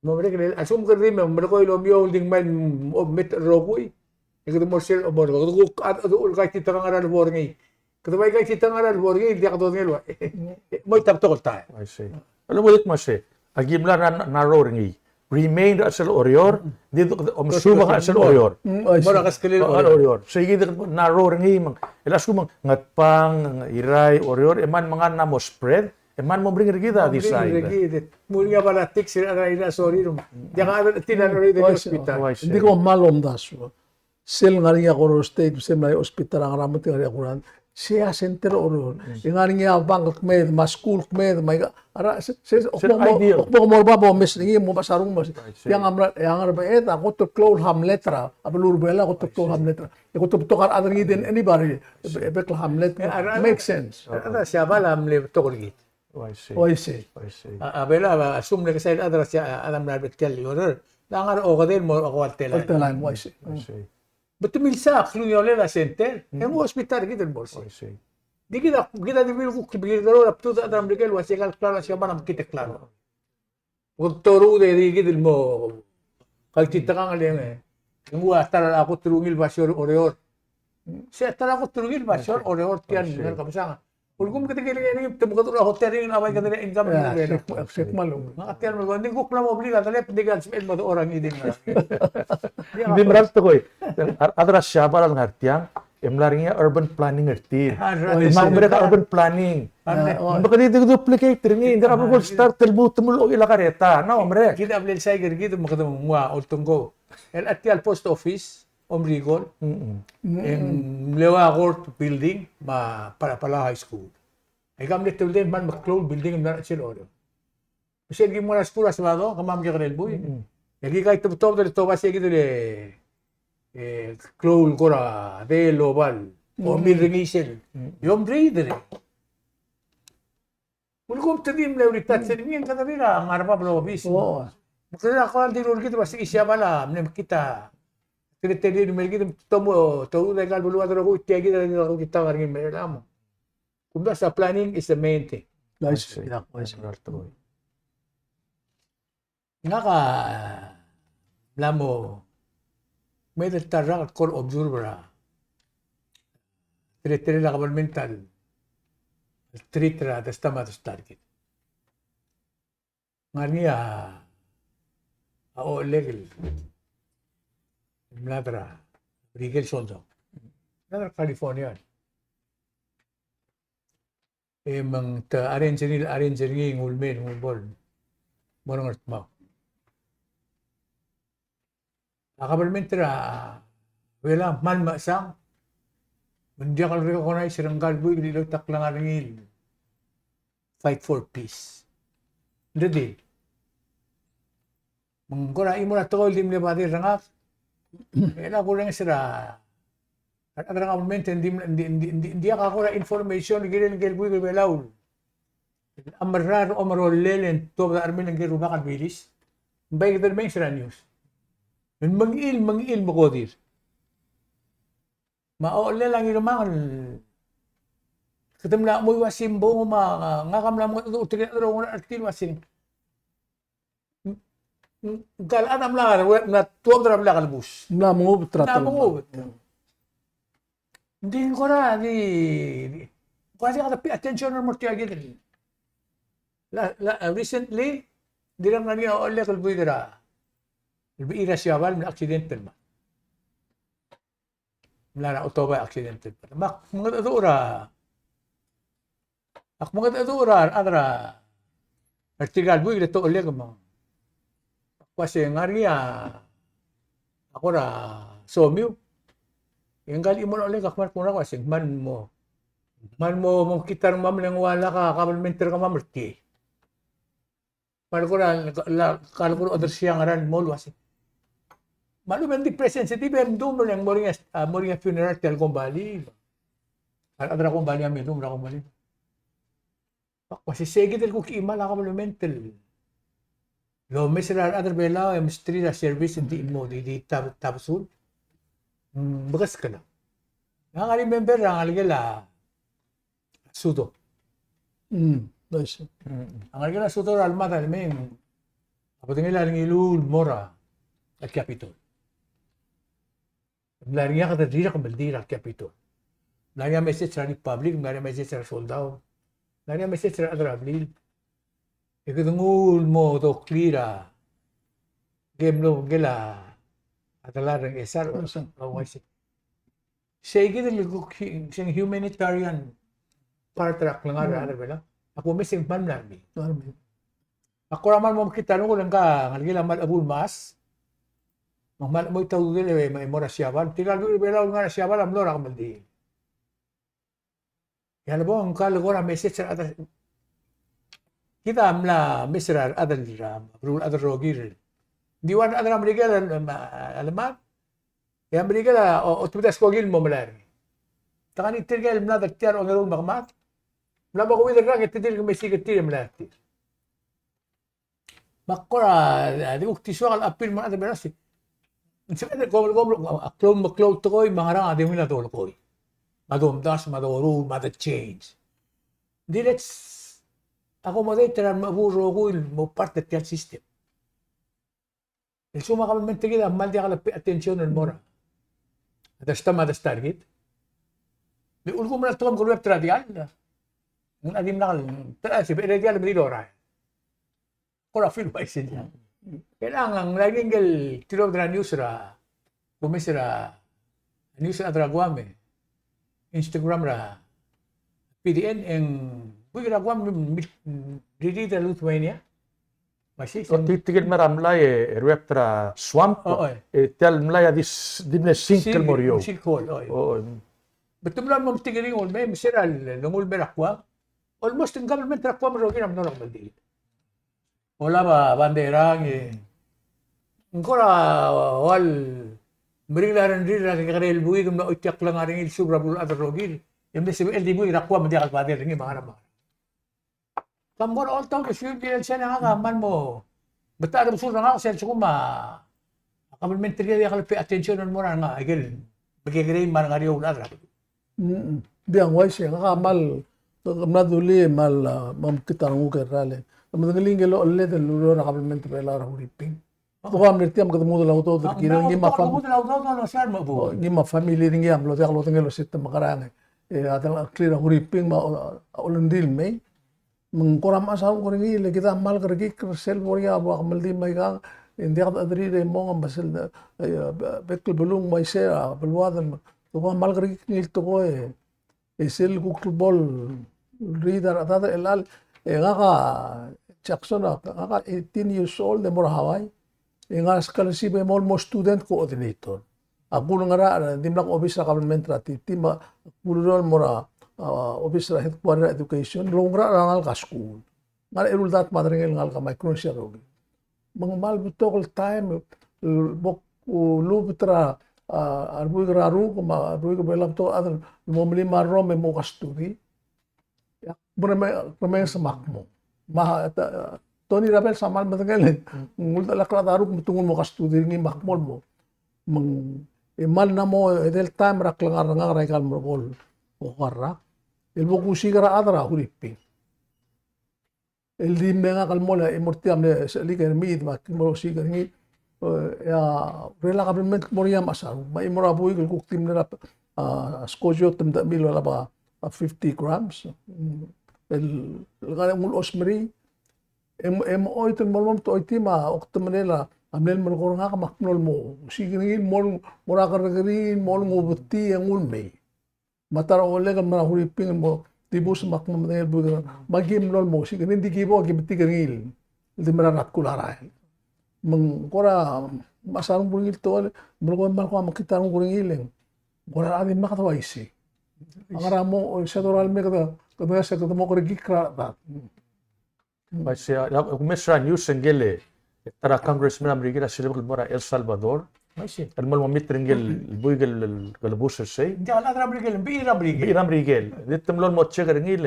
Mo merek el, a lsekum kede di me, melekoi el omiou el di ngmai el, o, met el rokui. E kede mo er sel, o, mo, kede kuk, a, a, a, kaititekangel a lebo er ngii. Kede bai kaititekangel a lebo er ngii, diak dodengei el ua. Mo ita betok el taem. I see. A lebo dik me se, aki mla er a narrow er ngii. Remain er a chelsel Oreor, di, di, omesuub a chelsel Oreor. Mm, I see. Mo er a keskelel Oreor. Sei kid a narrow er ngii me ng, el a lsekum ng Ngatpang, Irrai, Oreor, e kmal mengal a mo spread, e kmal mo meringel er kid a design. Mo meringel er kid, mo er ngii a politics er a, er a, er a sorir. Diak a, tia el Oreor di hospital. Ng di ko kmal omdasu. Sel ngar er ngii a Koror State, sel mla er ngii a hospital er a Ngaraard, ngar er ngii a Koror, sei a center er a Oreor. E ngar er ngii a bank el kmeed, me a school el kmeed, me aika, a ra, se, se, se, ok, mo, ideal. Ok, mo, mo er bab, mo mes er ngii, mo basarung, mo. I see. Tiang a mla, e a Ngerbeched a kot el klou el hamlet er a, a beluu er a Belau a kot el klou el hamlet er a. E kot el betok a rechad er ngii than anybody, e, e bek el hamlet, makes sense. A rechad er a Siabal a mle betok er kid. Oh, I see. Oh, I see. I see. A, a Belau, a, a lsekum le kesai el chad er a Sia-, a, a chad a mla er a bek tia el Oreor. Le ngar er a okedei el mo, ko a telael. Telael, oh, I see. I see. But te milsa a klungiolel a center, e ng hospital er kid el mo er sei. Oh, I see. Di kid a, kid a di bil kuk, bil kuk, a btud a chad er a Merikel el uasei aika el klalo er a Siabal a mekngit el klalo. Kuk toruul e di kid el mo kaititekangel e ng, e ng ua ta er a kot el ungil basio er Oreor. Se ta er a kot el ungil basio er Oreor tiang, ngar er a kebesang. Ulekum kede kirel ngii, te mo kede er a hotel er ngii, a bai kede income er ngii. Ngak a tia el melekoi, ng di kuk mla mo blil a delep, ng di kuk sebechel el mo dechor a ngii di ngak. Ng di mera el tekoi. A rechad er a Siabal a lengar tiang, e mla er ngii a urban planning er tir. Me a merek a urban planning. Me kede di duplicate er ngii, ng di kede bo el start el lmuut el mo er a Oreor el kareta, no, merek. Kid a blal saik er kid, me kede mo ua oltengko. El a tia el post office, Omrikol. E ng mle ua court building, me a Pala-, Palau High School. Aika mle tebedel el kmal meklou el building el mla er a chelsel Oreor. Me sel ki mla er a skuul er a Sabado, kemam a kekerei el buil. E ki kaitebetobed el tobed sei kid el, e, klou el kora deel el oba el omil er ngii sel. E omread er ngii. Ulekum te di mle retire sel ngii e ng kede di er a ngar er a bab el obis. Me kede di kora di ruul er kid el uasei Siabal a mle mekngit a teletelir el mei er kid, te mo, te mo oruul aika el beluu el rokui, tia kid a di kaititekangel er ngii el mei er chelechang. Kumdasu a planning is the main thing. Nice. Ngak a mla mo mei el ta el rak el kora observe er a teletelel a government el treat er a desta me a desta er kid. ngar er ngii a, a ochellek el mlad er a Merikel soldau. Mlad er a California. E me ng te arrange er ngii, arrange er ngii, nguu el mei, nguu el bo el mo er a Ngardmau. A kabelment er a Belau a kmal mechesang me ng diak el recognize er ngka el buik el lilot a klengar er ngii el fight for peace. Ng redil. Me ng kora chimo er a tekoi el di mle bader er ngak. E le ak kurenges er a, a rechad er a kabelment e ng di, ng di, ng di, ng di, ng diak a kora information el kirel ngike el buik er a Belau a mera el omerollel e ng tuobed a chermel ngike el rubak el bilis. Ng bai kede remenges er a news. Ng mengiil, mengiil mekodir. Me a ochellel a Ngirmang el kede mla chemoii el uasei, bo me ngak a mla mengedecheduch er tirke el chad el oungerachel er tir el uasei, ngka el chad a mla, mla tuobed er a blil a kelebus. Mla mengubet er a, mla mengubet. Ng di kora di, di kora di kede pay attention el mo er tia kid el. La, la, recently, dirrek el ngar er ngii a ochellek el buik er a, el buik er a Siabal el mla accident el mad. Mla er a otobai accident. Me ak mengedecheduch er a, ak mengedecheduch er a rechad er a, er tirka el buik el te ochellek me ak uasei, ngar er ngii a kora somiu. E ngka el chimo er a ochellek a kmal kmo er ngak el uasei, kmal mo, kmal mo, mo mekngit a rengmam el nguu a lak a kabelment er kemam er tia. Me a le kora, la, ka le kora odersii a ngerang el mo el uasei, me a lechub e ng di present, se di bo el mdu me ng mo er ngii a, mo er ngii a funeral er tia el kombalii. A rechad er a kombalii a me dum er a kombalii. Me ak uasei, sei kid el kuk chimal a kabelment el lomes er a rechad er a Belau e mesterir a service el di mo di, di tab-, tabesul. Mm, bekeskel a. Ngak a remember er a ngelekel a Sudo. Mm, I see. Mm. A ngelekel a Sudo er a lemad a lemei, a bedengel a lengiluu el mo er a Capitol. Mla er ngii a kede dirrek el meldiil er a Capitol. Mla er ngii a message er a Republic, mla er ngii a message er a soldau, mla er ngii a message er a rechad er a blil. E kede nguu el mo doklii er a, ngike el mlo, ngike el a delal er a Ngchesar, Ngchesar. O, I see. Sei kid el kuk hu-, se ng humanitarian part er a klengar er a rechad er a Belau. Ak omes e ng kmal mla er ngii. Mla er ngii. Ak kora kmal mo mekngit a renguk el ngka a ngelekel a kmal chebuul el mechas. Me ng kmal chemoit a ududel e mo er a Siabal. Tirka el buik er a Belau el ngar er a Siabal a mlo er a kemeldiil. E a lebo ngka el kora message er a rechad. Kid a mla mes er a rechad er a, beluulechad el rokir. Ng di ua rechad er a Merikel a, a, a lemad. E a Merikel a, o, otobed a skoki el mo melai er ngii. Te ngar er ngii tirke el mlad er tia el ongeru el mekemad. Mla mo keuid el rak e te dirk mesiik er tir e melai er tir. Me ak kora, a, di kuk di soak el appeal mo er a rechad er a Belau el uasei, ng sebeched el kom, kom, a klou me a klou el tekoi me a ngerang a di ungil a dolekoi. Me a domdasu, me a doruul, me a de change. Di let's accommodate er a remechebuul el rokui el mo part er tia el system. El lsekum a kabelment er kid a kmal diak le pay attention el mo er a, a dersta me a dersta er kid. Me ulekum er a tekoi me ke ruebet er a diall. Ng di mla, te, sebechel a diall me di lorael. Kora feel wise. Kailangan ng mla er ngii ngike el tilobed er a news er a, kumes er a news er a chad er a Guam e Instagram er a P D N e ng buik er a Guam el mil-, mil-, ririid er a Lithuania. Me sei, o, sei. Tirke el mei er a mlai e ruebet er a swamp, o, oi, e tia el mlai a di s-, di mle sink el mo er eou. Sink, sinkhole, oi. O, oi. Me te mla mo metik er ngii el mei, me se er a lenguu el mei er a Guam. Almost ng government er a Guam el rokir a mlo er a kemeldiil. Olab a bandera, e ng kora ua el meringel a rengrir er a kekerei el buik el mla choitii a klengar er ngii el suub er a beluulechad el rokir. E mle sebechel di buik er a Guam me ng diak el bader er ngii me a ngerang me a ngerang. Kam kora oltaut e suir tia el sel e ngak a kmal mo, me te a rebesul er ngak sel lsekum a kabelment er kid a diak le pay attention el mo er a ngar, aike el mekekerei me a rengar er eou el chad er a beluu. Mm. Ng di ng uaisei, ngak a kmal, kmal dulii, kmal, a, kmal mekngit a renguk el ralm. Me dengelii ngike el ochelled el ureor er a kabelment er a Belau er a Huriping. Kede kuk mle er tia me kede mengudel a udoud el kirel ngii me a fam-, ngii me a family er ngii a mlo diak lodengei el ua se te mekerang. E a delengcheklir a Huriping me a, a, a Olendiil mei. Me ng kora mechas a renguk er ngii, le kid a kmal kerekikl er sel bo er ngii a ua kemeldiil me aikang, e ng diak dechederir e mong me sel, e, bek el beluu me uaisei a beluad, me ng kora kmal kerekikl ngii el tekoi, e sel kuk bo el read a rechedad er chelechang, e ngak a Jackson, a ngak a eighteen years old e mo er a Hawaii. E ngar er a scholarship e mo el mo student coordinator. Ak ulengerachel, dimlak obis er a government er a T T, me ak ulerolem el mo er a, a, obis er a headquarter er a education, el oungerachel er a rengalek er a skuul. Ngar er a eru el dart me a derengel el ngalek er a Micronesia el rokir. Me ng kmal betok el taem el bo kulubet er a, a, a rebuik er a Ruk, me a rebuik er a Belau, betok el chad el mo melim a rrom e mo kastudi. Ak mo remenges me ak mo. Me a, ta, Tony Rabel a kmal medengei el, ng uldak a rechad er a Ruk me te nguu el mo kastudi er ngii me ak mo el mo. Me ng, e kmal mla mo edei el taem er a klengar er ngak er aika el merekong el oker er ngak el bo kusiik er a chad er a Huriping. El di me ngak el mo er a, e mo er tia mle sechelik e mei, me ak mo osiik er ngii, e, a, urerel a kabelment el mo er ngii a mechas a renguk. Me a chimo er a buik el kuk di mle er a, a, skojo te mdechemii el olab a, a fifty grams. Mm. El, el ngar er ngii a nguu el osmerii, e mo, e mo choit el mo lmuut, choitii me a okdemerel a mle melekoi er ngak me ak mlo el mo osiik er ngii el mo, mo er a kerrekeriil, mo olengubetii e nguu el mei. Me a ta er a Oleg el mo er a Huriping el mo dibus me ak mo medengei el buik er ngak. Me aki mlo el mo osiik er ngii, ng di ki bo, aki metik er ngii el di mera er a tkul a rael. Me ng kora mechas a renguk er ngii el tekoi, me ng kora kmal kora mekngit a renguk er ngii el, ng kora a di mla kede uaisei. A ngar er a mo, se dorael me kede, kede, se kede mo kerekikl er a rechad. Uaisei, a, a, kumes er a news e ngike el, e, ta er a congressman er a Merikel a silebek el mo er a El Salvador. Uaisei. El mo, mo meet er ngike el buik el, el, el kelebus er sei. Ng diak el chad er a Merikel, ng bechil er a Merikel. Bechil er a Merikel. Di te mlo el mo check er ngii el,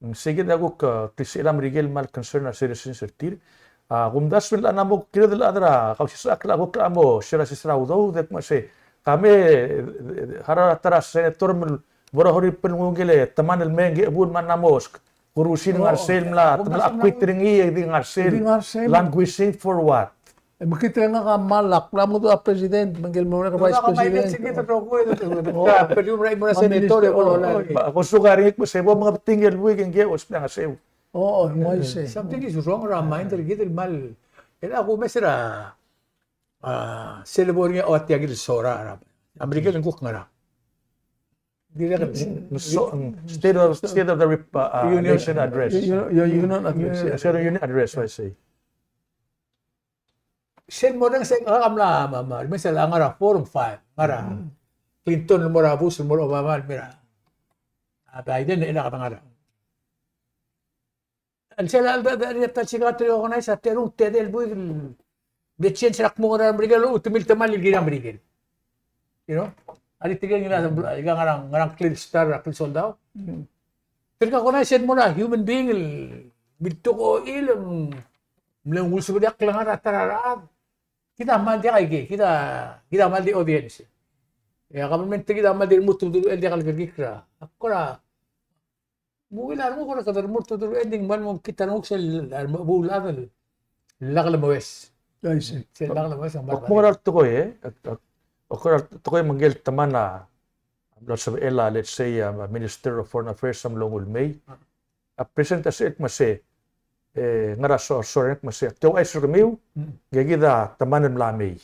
ng sei kid a kuk, e, klisichel a Merikel el kmal concern er a citizens er tir. A, kumdasu el a mo kired el chad er a Kausisechakl a kuk a mo share a sils er a udoud, e kmo sei. Ka me, e, e, harau er a ta er a senator me bo er a Huriping el nguu ngike el teman el mei e ngike el bul me a mla mo kurusin ngar sel mla, te mla acquit er ngii, e di ngar sel. Di ngar sel. Languishing for what? E mekngit e ngak a kmal, ak mla mo dmu a president, me ngike el mo er a vice president. Ba, kosuk a ringik me se bo mengebetii ngike el buik e ngike el ousbech a ngeseu. O, o, ng uaisei. Something is wrong er a mind er kid el kmal. E a kumes er a, a, sel bo er ngii a ua tia kid el sora er a Merikel e ng kuk ngerang. Dirrek el, so, mm, State of, State of the Rep-, uh, uh, Union Address. Your, your Union Address, yeah. State of Union Address, I say. Sel mo er ngii, sel, a, mla, ma, ma, me sel ngar er a four, five, ngar er a Clinton, el mo er a Bush, el mo er a Obama, el mo er a, a, Biden, e ng ngar er a el sel, el, el, el, el, el, sel, el, organize a terung, tedei el buik el, de change er a kmo ngar er a Merikel, utem el temall el kirel a Merikel. You know? A di tirke el ngar er a, ngar er a, ngar er a clear star, a clear soldau. Mm. Tirke a organize el mo er a human being el, miltok a ochil, mm, mle nguu el sebechel a klengar er a ta er a rechad. Kid a kmal diak a ike, kid a, kid a kmal di audience. E a government, kid a kmal di remurt el, el diak el kerekikl er a. Ak kora Ng ungil a renguk er a kede remurt el dulu, e ng di ng kmal mo mekngit a renguk sel, a remechebuul el chad el lak lemeues. I see. Sel lak lemeues a kmal. Ak mo er a tekoi, e? Ak, ak, ak mo er a tekoi me ngike el teman a mlo sebechel a, let's say, a Minister of Foreign Affairs a mlo nguu el mei. A president a sebechel el kmo se, e, ngar er a so-, sorir el kmo se, te ouchais er kemiu, mm, ngike kid a teman el mla mei.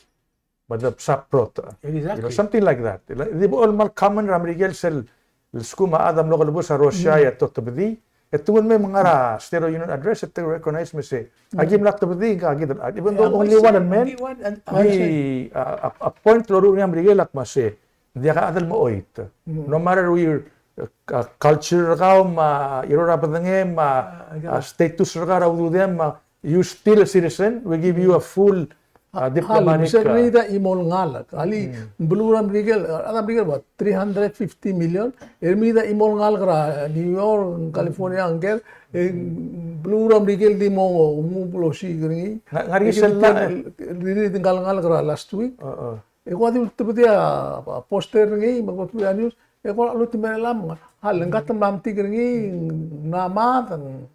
Me de bsa prot. Exactly. You know, something like that. Di bo el kmal common er a Merikel sel, el lsekum a chad a mlo kelebus a Russia, mm, e te otebedii. E te nguu el mei me ng ngar er a State of Union Address, e te recognize me se, mm, aki mla tebedii, ngka kid, even though only one man, only one, and, a, a, a point el loruul er ngii a Merikel a kmo se, ng diak a chad el mechoit. Mm. No matter your, uh, culture er kau, me a irou er a bedengem, me a, ah, status er kau er a ududem, me a, you still a citizen, we give you a full, uh, diplomatic, me se, uh, remei a chimo el ngalek. Alii, mm, beluu er a Merikel, a Merikel, what, three hundred fifty million? E remei a chimo el ngalek er a New York, California, ngker, e beluu er a Merikel di mo, mo, mo osiik er ngii. Nga, ngar er ngii sel, e, di, di, di ngalek, ngalek er a last week. Uh, uh. E ko a di ultebedii a, a poster er ngii, me ko ultebedii a news, e ko a luut el mei er chelechang. A, le ngka te mla metik er ngii, ng mla mad, ng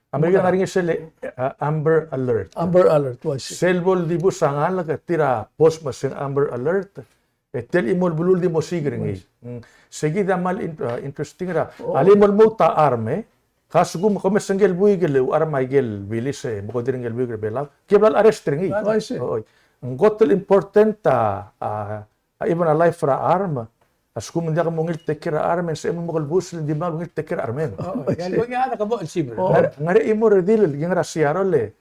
A Merikel a ngar er ngii sel, a, Amber Alert. Amber Alert, uaisei. Sel bo el dibus a ngalek, e tir a post me se ng Amber Alert, e tia el chimo el beluu el di mo osiik er ngii. Uaisei. Mm. Se kid a kmal in-, a, interesting er a. Oh. A limo el lmuut a arm, e. Ka a lsekum ke omes ngike el buik el ucharm a ikel bilis e mo ko dirrek ngike el buik er a Belau, ke bla larrest er ngii. Oh, I see. Oi. Ng kot el important a, a, a even a life er a charm. A lsekum ng diak mo ungil take care er a charm, e ng sebechem el mo kelebus el dimlak ungil take care er a charmem. Oh, oh, I see. Ngar-, ngar-, ngar-, e mo redil el ngar er a Seattle e,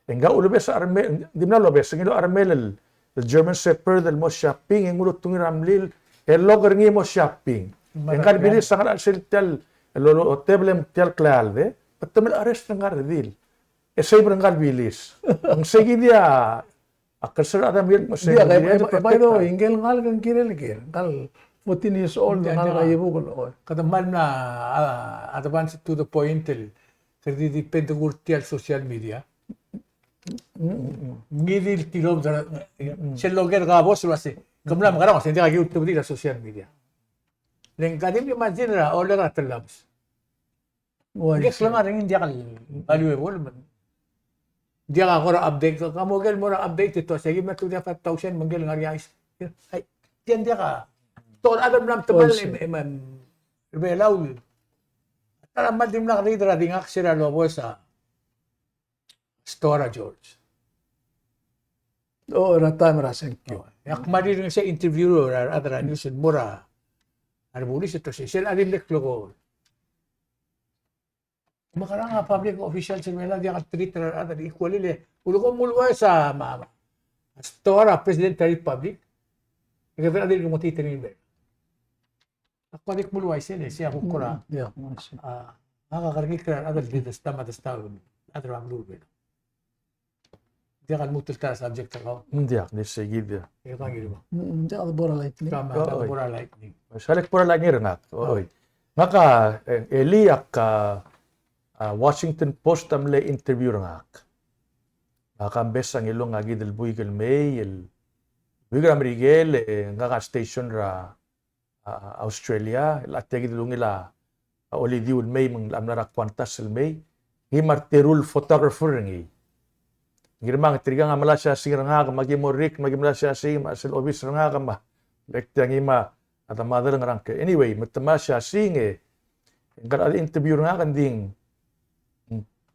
e ng ulebes a charmel, dimlak lobes, ngii a charmel el, el German Shepherd el mo shopping, e ng ultungii er a mlil, e lok er ngii e mo shopping. E ngka el bilis a ngar er a chelsel tia el, el lo, lo, tebel e tia el kleald, e te mle arrest er ngka el redil. E save er ngka el bilis. Ng sei kid a, a culture er a chad a mle, sei kid a, by, by the way, ngike el ngalek ng kirel ker, ngka el fourteen years old, ngka el ngalek a iebukel, oi. Kede kmal mla, a, advance to the point el, kede di depend er tia el social media. Ngii di el tilobed er a, sel loker a bos el uase, ke mla mekerang, se ng diak a kiu el tebedii er a social media. Le ng ka di mle imagine er a, olek er a telabs. Oi, ng klengar er ngii, ng diak el valuable, me ng diak a kora update, ka mo ikel mo er a update e te uase, aki mla tuobed a five thousand, me ngike el ngar er ngii a chais. Ai, tia ng diak a, te kora chad el mla metemall, oi, e, e, e, Belau. Ta er a kmal dimlak read er a di ngak se er a lobes a stoa er a George. O, er a taem er a sengkio. E ak mla rirenges a interview er a rechad er a news el mo er a rebulis e te uase, sel a di mle klou. Mekerang a public officials er a Belau a diak el treat er a rechad el equally le, ulekum ng uluuchais a, ma, ma, stoa er a President er a Republic, e kede di mo treat er ngii. Ak ua di kmo uaisei, e sei a kuk kora. Mm, yeah, I see. A, ngak a kerekikl er a rechad el di desta me a desta el chad er a beluu er a Belau. Diak el lmuut el ta er a subject er kau. Ng diak, ng di sei kid. E kang iriul. Mm, diak de bo er a lightning. Kau me, diak de bo er a lightning. Sel lek bo er a lightning er ngak. Oi. Ngak a, e, elii a, a Washington Post a mle interview er ngak. Ngak a mbes a ngiluu a ngii di el buik el mei, el buik er a Merikel, e ngak a station er a a, a, Australia, el a tia kid el ungil a, a, olidiu el mei me ng mla er a Qantas el mei, ngii me a reteru el photographer er ngii. Ngii me a tirkang a mla siasing er ngak, me aki mo rik, me aki mla siasing, me a sel obis er ngak, me a, bek tia ngii me a, a, the mother er ngak. Anyway, me te mla siasing e, ngka el interview er ngak, ng di,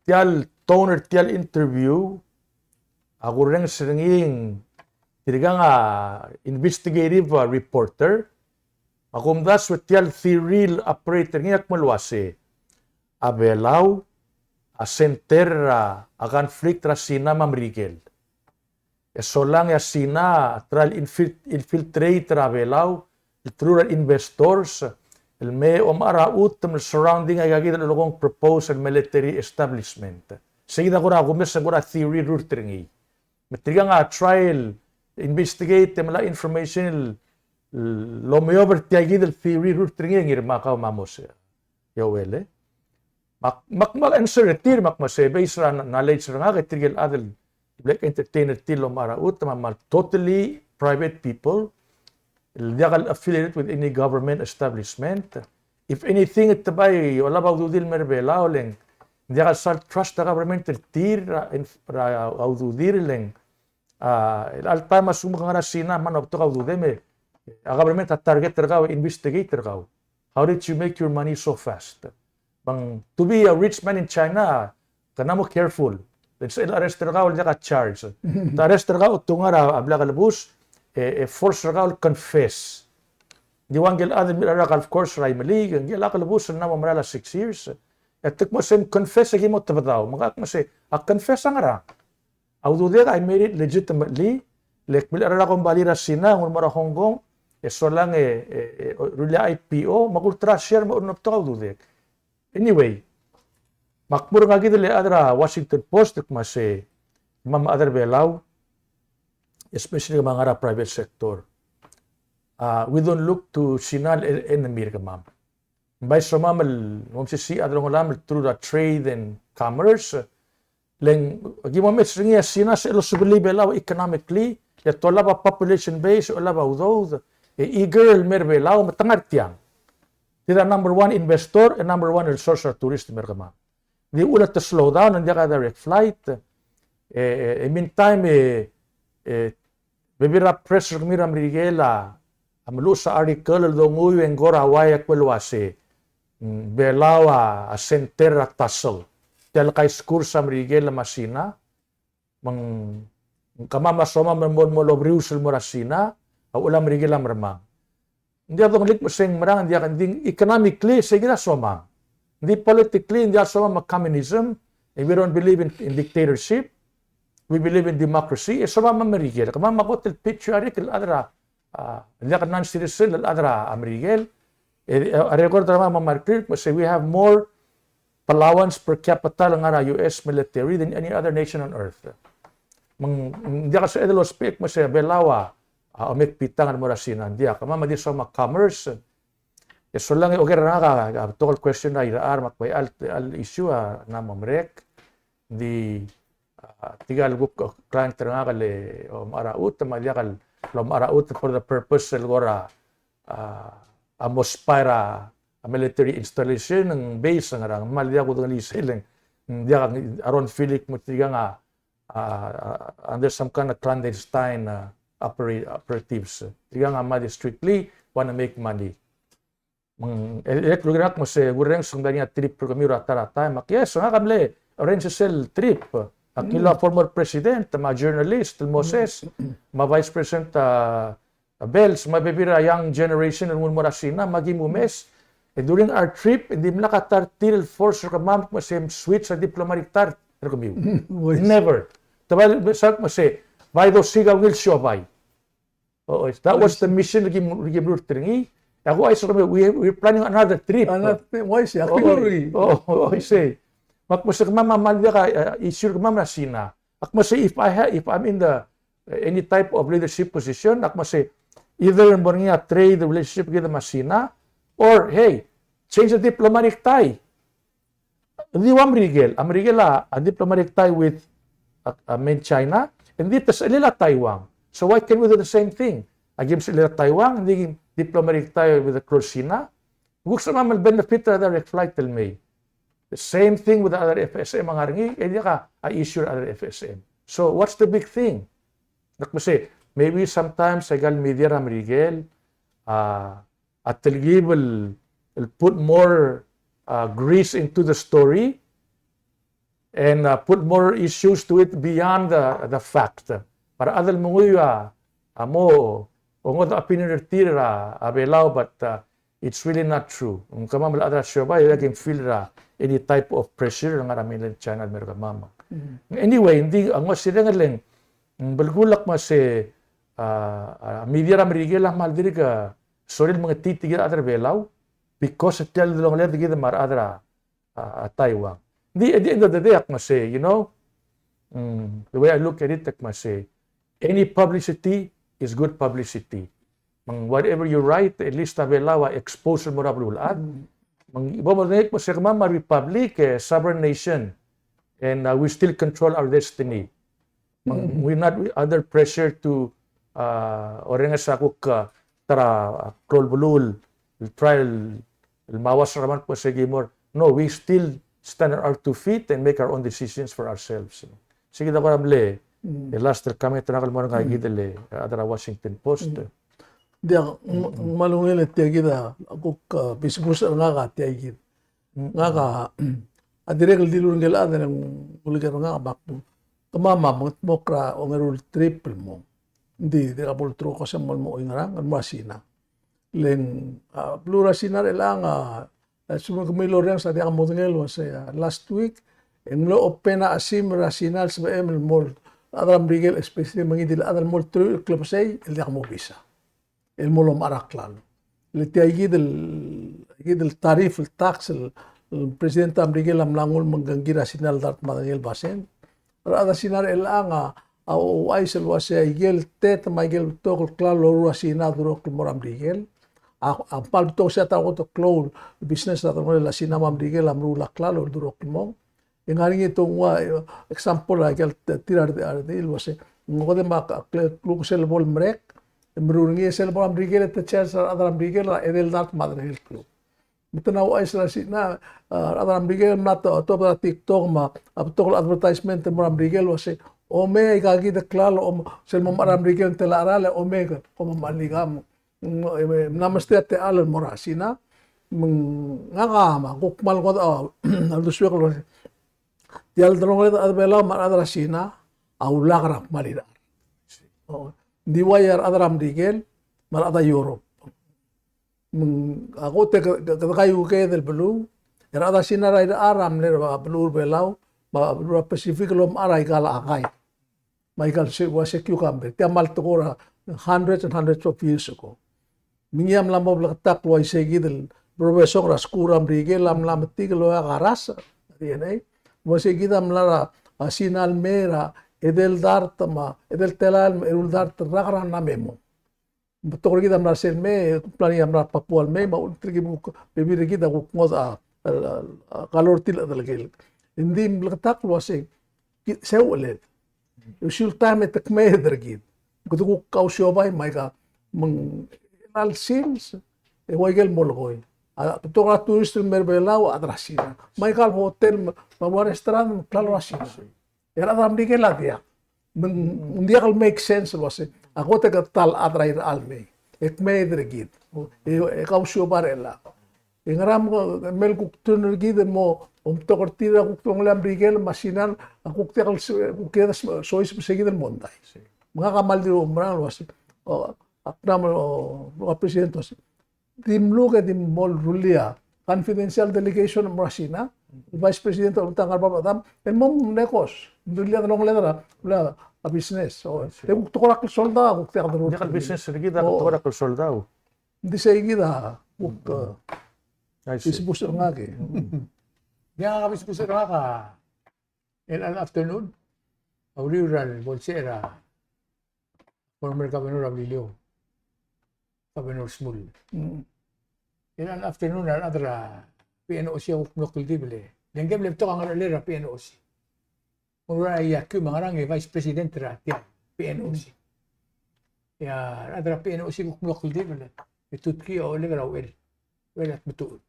tia el tone er tia el interview, a kurrenges er ngii, tirkang a investigative, a, reporter, a kumdasu e tia el theory el operate er ngii a kmo el uase, a Belau a center er a, a conflict er a Sina me a Merikel. E solang e a Sina a try el infil-, infiltrate er a Belau, el through er a investors, el me omechar a chutem el surrounding aika kid el ulekong proposed military establishment. Sei kid a kora kumes e kora theory el rurt er ngii. Me tirkang a try el investigate e melai a information el, el omeob er tia kid el theory el rurt er ngii, Ngirmakau me a Mose. Ia uele. Me ak, me ak, me ak answer er tir, me ak mesa based er a knowledge er ngak e tirke el chad el bla entertain er tir el omechar a chutem a kmal totally private people, el diak el affiliated with any government establishment. If anything, e te bai olab a ududir el mei er a Belau, le ng diak el sal trust a government er tir, er a, er a ududir, le ng a, el all time a lsekum ke ngar er a Sina me ng betok a ududem e, a government a target er kau, investigate er kau. How did you make your money so fast? Me ng, to be a rich man in China, ke mla mo careful. Let's say, arrest er kau el diak a charge. Te arrest er kau, te ngar er a, a blil a kelebus, e, e force er kau el confess. Ng di ua ngike el chad el mla er a golf course er a Imeliik, ngike el kelebus el mla mo merael a six years. E te kmo se ng confess e ki mo tebedau. Me ngak a kmo se, a confess a ngerang? A ududek, I made it legitimately, le kmilecher er a kombalii er a Sina, ng mo er a Hong Kong, e solang e, e, e, rullii a I P O, me kulterau a share me a ulebengelel a ududek. Anyway, me ak mo er ngii kid el chad er a Washington Post, e kmo se, me a chad er a Belau, especially me a ngar er a private sector. Uh, we don't look to Sina el enemy er kemam. Ng bai somam el, ng mo mesisiich a delongelam el through the trade and commerce. Le ng, aki mo mesa er ngii a Sina se el osebelii a Belau economically, le te olab a population base, olab a udoud, e eager el mei er a Belau, me te ngar tiang. Tir a number one investor, e number one el source er a tourist el mei er kemam. Di uchul e te slow down, ng diak a direct flight, e, e, e meantime, e, e, bebil er a press er kemiu er a Merikel a, a meluches a article el donguiu e ng kora uai a kmo el uase, mm, Belau a, a center er a tussle. Tia el kaiskursa a Merikel me a Sina, me ng kemam a somam el mo, mo obrius el mo er a Sina, a uchul a Merikel a mermang. Ng diak dongelik me se ng merang, ng diak, ng di economically, se kid a somam. Ng di politically, ng diak somam a communism, and we don't believe in, in dictatorship. We believe in democracy. E somam a Merikel. Kemam a kot el patriotic el chad er a, a, ng diak non-citizen el chad er a Merikel. E, a record er kemam a kmal clear, me se we have more Palauans per capita el ngar er a U S military than any other nation on earth. Me ng, ng diak el sebeched el ousbech me se Belau a, a, omekbitang el mo er a Sina, ng diak. Kemam a di somam a commerce. E solang e oker er ngak a, a, betok el question er a irechar me a kmo a, a, a issue a, ng mo merek. Ng di, a, tirka el kuk, a, client er ngak el, o, omechar a chutem, me a diak el, lomechar a chutem for the purpose el kora, a, a mo spy er a, a military installation, ng base, ng ngerang, me a diak kudengelii sel, ng diak, a Ron Philip me tirkang a, a, a, under some kind of clandestine, a, opera-, operatives. Tirkang a mad strictly wanna make money. Me ng, e, e, el, el, el, me se, kurrenges e ng diak a trip er kemiu er a ta er a taem. Me ak, yes, ngak a mle arrange sel trip. Ak ngiluu a former president, me a journalist, el Moses, me a vice president, a, a Bells, me a bebil er a young generation el nguu el mo er a Sina, me aki mumes. E during our trip, e dimlak a ta er tir el force er kemam me se switch a diplomatic tie er kemiu. Never. Te bai, sa me se, bai dosiik a ungil siobai. Oh, oh, that was the mission er kid, er kid el meruul er ngii. Ak ouchais er kemiu, we, we're planning another trip. Another trip, uaisei, ak kuk meruul er ngii. Oh, oh, oh, uaisei. Me ak mesa kemam a mle diak a, a, issue er kemam er a Sina. Ak mesa if I ha-, if I'm in the, uh, any type of leadership position, ak mesa either mo er ngii a trade relationship kid me a Sina, or, hey, change the diplomatic tie. Ng di ua Merikel, a Merikel a, a diplomatic tie with, a, a main China, e ng di te sechelel a Taiwan. So why can't we do the same thing? Aki msechelel a Taiwan, ng di diplomatic tie with the klou el Sina. Kuk sebechemam el benefit er a direct flight el mei. The same thing with the other F S M a ngar er ngii, e diak a, a issue er a other F S M. So what's the big thing? Ak mesa, maybe sometimes aika el media er a Merikel, a, a telkib el, el put more, uh, grease into the story and, uh, put more issues to it beyond the, the fact. Para a chad el menguiu a, a mo, o ngodech a opinion er tir er a, a Belau, but, uh, it's really not true. Ng kemam el chad er a siobai, e aki feel er a any type of pressure el ngar er a mainland China el mer kemam. Mm. Anyway, ng di, a, ng osireng el ng, ng belkul ak mesa, a, a, media er a Merikel a kmal dirk, a, sorir el mengetii tirke el chad er a Belau, because tia el delongeled kid me a rechad er a, a, a Taiwan. Di, at the end of the day, ak mesa, you know, mm, the way I look at it, ak mesa, any publicity is good publicity. Me ng whatever you write, at least a Belau a expose el mo er a beluulechad. Mm. Me ng, bo modengei el kmo se kemam a republic, e, sovereign nation, and, uh, we still control our destiny. Me ng, mm, we're not under pressure to, uh, orrenges a kuk, uh, ta er a, uh, klou el beluu el try el, el mauas er kemam el kmo se ki mo er. No, we still stand on our two feet and make our own decisions for ourselves. Se kid a kora mle, mm, el last el comment er ngak el mo er ngii, mm, kid el, uh, chad er a Washington Post. Mm. Diak, ng, mm, ng kmal ungil e tia kid a kuk, uh, bisbus er ngak a tia kid. Mm. Ngak a, a dirrek el dilu er ngike el chad e ng uleker er ngak me ak, kemam a mengetmokl er a ongeru el trip el mong. Ng di, dirkak bo lterekokl el kmo se ng mo oingerang, el mo er a Sina. Le ng, a, beluu er a Sina er chelechang a, a, sebechemiu el orrenges a diak modengei el uasei, a, last week, e ng mlo open a chesimer er a Sina el sebechem el mo, a rechad er a Merikel, especially me ngii di el chad el mo teruich el klebesei el diak mo visa el mo lomechar a klalo. Le tia kid el, kid el tariff el tax el, el President er a Merikel a mla nguu el mengkengkir a Sina el dart me a edei el basent. A rechad er a Sina er chelechang a, a ouchais el uasei aike el tet me aike el betok el klalo el loruul er a Sina a durokl el mo er a Merikel. A, a kmal betok sei a ta el kot el klou el business er a delongelel a Sina me a Merikel a meruul a klalo el durokl el mong. E ng ngar er ngii e te ua, e, example er aike el tir a redil, a redil el uasei, ng okedei me a klukuk sel bo lemerek, e meruul er ngii e sel bo er a Merikel e te charge er a rechad er a Merikel er a edei el dart me a derengel kluk. Me te mla ouchais er a Sina, a, a rechad er a Merikel a mla to-, tobed er a TikTok me a, a betok el advertisement el mo er a Merikel el uasei, omei aika kid el klalo, om, sel mo mechar a Merikel e ng tela cheral e omei, kom mo mechanikem. Mm, e, mla mesterir a techall el mo er a Sina. Me ng ngak a, me a kuk kmal ngodech a uldesuek el, tia el delongeled a rechad er a Belau me a rechad er a Sina a ulak er a kmal irechar. O, ng di uai a rechad er a Merikel me a rechad er a Europe. Me ng, a kot e ke, ke, kede kaiuekeed el beluu, e a rechad er a Sina er a irechar a mle er a beluu er a Belau, me a beluu er a Pacific el omechar aika el chakai. Me aika el se, ua se cucumber. Tia kmal tekoi er a hundreds and hundreds of years ago. Me ngii a mla mo bleketakl el uaisei kid el professor er a skuul er a Merikel a mla metik el oeak a rasech, D N A. Uaisei kid a mla er a, a, Sina el mei er a edei el dart me a, edei el telael me a eru el dart el rak er a Namemo. Betok er kid a mla er sel mei, e kuk mla er ngii a mla er a Papua el mei, me a ultelkib kuk bebil er kid a kuk ngodech a, a, a, a klou er tir el chedelekelek. Ng di mleketakl el uasei, ki-, se ucheled. E osiul taem e te kmeed er kid. Kede kuk kausiobai me aika, me ng chelecha el sils, e ua ikel molekoi. A, betok er a tourist el mei er a Belau a chad er a Sina. Me aika el hotel, me, me a ua restaurant, me a klalo er a Sina. E a rechad er a Merikel a diak. Me ng, ng diak el make sense el uasei. A kot e ke ta el chad er a irechar el mei. E kmeed er kid. E, e kausiobai er chelechang. E ngera me, me el kuk turn er kid el mo, omtok er tir a kuk delongelel a Merikel me a Sina, a kuk diak el se, kuk diak el se, soiseb er se kid el mondai. Me ngak a kmal di oumerang el uasei. O, ak mla mo, o, a president el uasei. Di mluk e di mo rullii a confidential delegation el mo er a Sina, Vice President a oltak a ngar er a bab el chedam, el mo mengekos, rullii a delongeled er a, a business. O, e kuk tekoi er a klesoldau, kuk diak el business er kid a tekoi er a klesoldau. Ng di sei kid a kuk, e, I see. Bisbus er ngak e. Ng diak a bisbus er ngak a, el, el afternoon, a uriul er a bo el se er a former governor er a Beliliou, Governor Shmull. Mm. Chelecha el afternoon a rechad er a P N O C a kuk mlo kldibel e le ngike el mle betok a ngerchelel er a P N O C. Ng ua Iakiu me a ngerang e vice president er a tia el P N O C. Mm. E a rechad er a P N O C a kuk mlo kldibel e tutkii a olek er a Uchel. Uchel a Tmetuchl.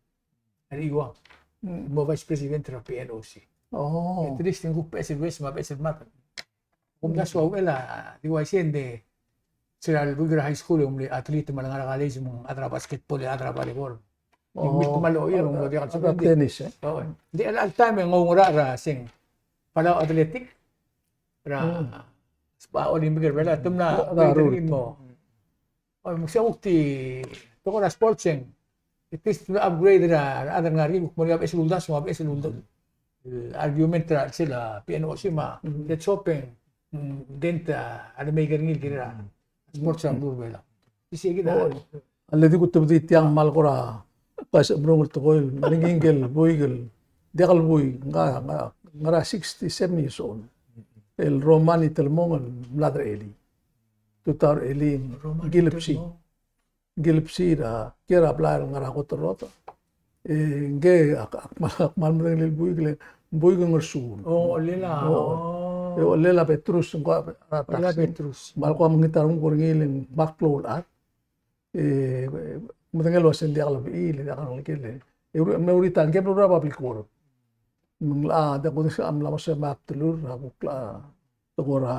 A Iuang. Mm. Mo vice president er a P N O C. Oh. At least ng kuk beches el ues me a beches el mat. Kumdasu a Uchel a di uaisei e ng di se er a lbuik er a high school e ng mle athlete me a lengar er a college me ng chad er a basketball e chad er a volleyball. E ng mle kmal loia e ng mlo diak el chad er a tennis, e? O, e. Ng di chelecha el taem e ng oungerachel er a se ng Palau Athletic er a, mm, sba Olympic er a Belau, te mla, chad er a rurt. Mo. O, me se kuk di tekoi er a sports e ng, it is to upgrade er a, a rechad el ngar er ngii, kuk mo er ngii a beches el uldasu, a beches el uldasu. Argument er a chelsel a P N O C me a, mm, let's hope e ng, mm, dent a, a lemei er ngii el kirel a sports er a beluu er a Belau. Di sei kid a. O, a le di kutebedii tiang me a le kora, kais a mrong el tekoi el, me a le ngii ngike el buik el, diak el buik, nga, nga, ngar er a sixty-seven years old. El Roman Itelmong el mlad er a elii. Tutau er a elii, Roman Gilipsi. Itelmong. Gilipsi er a, kiei er a blai el ngar er a kot el rotech. E ngke ak, ak kmal, ak kmal medengelii el buik, le buik a Ngersuul. O, Olela. O. O. E Olela Petrus, ng ko er a taxi. Olela Petrus. Me a le ko a mekngit a renguk er ngii le ng kmal klou el chad. E, medengei el uasei ng diak el bechiil, diak el ngelekel. E, ur-, me uriul a ngke el blo er a public work. Me ng locha, diak kudengei a mla mo sebechem a bdelul, a kuk locha, tekoi er a,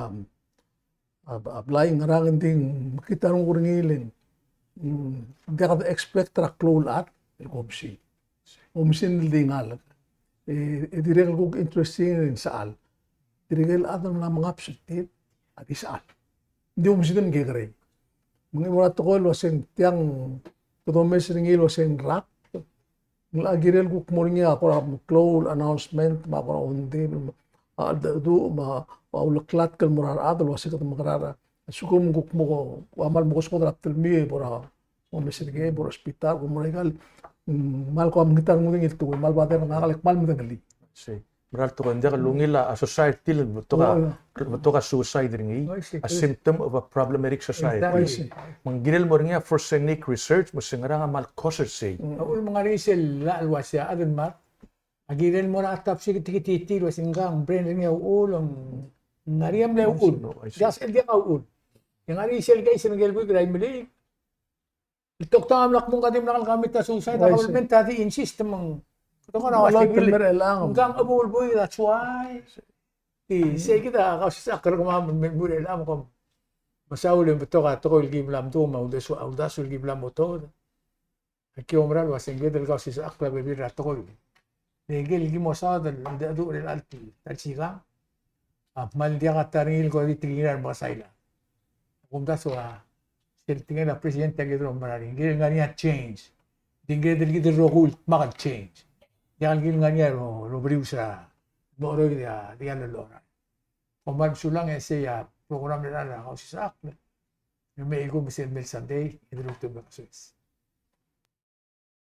a, a blai ngerang e ng di mekngit a renguk er ngii le ng, mm, diak de expect er a klou el chad el ko msiik. Oumesingd el di ngalek. E, e dirrek el kuk interesting e ng sechal. Tirke el chad el mla mengabs er tir a di sechal. Ng di oumesingd el kekerei. Me ng mo er a tekoi el uasei ng tiang, kede omes er ngii el uasei ng rak. Ng locha kirel kuk mo er ngii a kora klou el announcement, me a kora ungil, me a cheldecheduch, me a uleklatk el mo er a rechad el uasei kede mekerang. A lsekum kuk mo, ua kmal mo kosukid er a bdelmiu e bo er a, mo mes er ngii, bo er a hospital, bo er a ikal, mm, kmal ko mekngit a rengud er ngii el tekoi, kmal bother er ngak el kmal medengelii. Sei. Mera el tekoi, ng diak el ungil a society el betok a, o, ia, betok a suicide er ngii, o, I see, a symptom of a problematic society. Exactly. O, I see. Me ng kirel mo er ngii a forensic research, me se ngerang a kmal cause er sei. Mm. A uchul me ng ngar er ngii sel llach el uasei a chad el mad, a kirel mo er a autopsy e te kititi el uasei ng brain er ngii a uchul, ng ngar er ngii a mle uchul. O, I see. Diak sel diak a uchul. E ng ngar er ngii sel case er ngike el buik er a Imeliik. El toktang a mla kmo ng ka dimlak el commit a suicide, a government a di insist me ng. Kede ko er a hospital. Ng kang chebuul buik, that's why. Di sei kid a kausisechakl er kemam el mei el murel a me kom mesaul e ng betok a tekoi el ki bla mdu me a uldasu, uldasu el ki bla mo tobed. Aki oumera el uase ngike el kausisechakl a bebil er a tekoi. Le ngike el ki mo saod el mengedecheduch er a chelecha el ta el sikang a kmal diak a ta er ngii el ko di tekingir a remekesail. Kumdasu a sel tekingir a president a kid el oumera er ngii, ngike el ngar er ngii a change. Di ngike el kid el rokui el dmak el change. Diak el kid el ngar er ngii a ro, roberius er a mo cheroid a diak lolorang. Kom kmal mesulang e sei a program er a kausisechakl. Me ikum sel mei el Sunday, e de lmuut el mei el Christmas.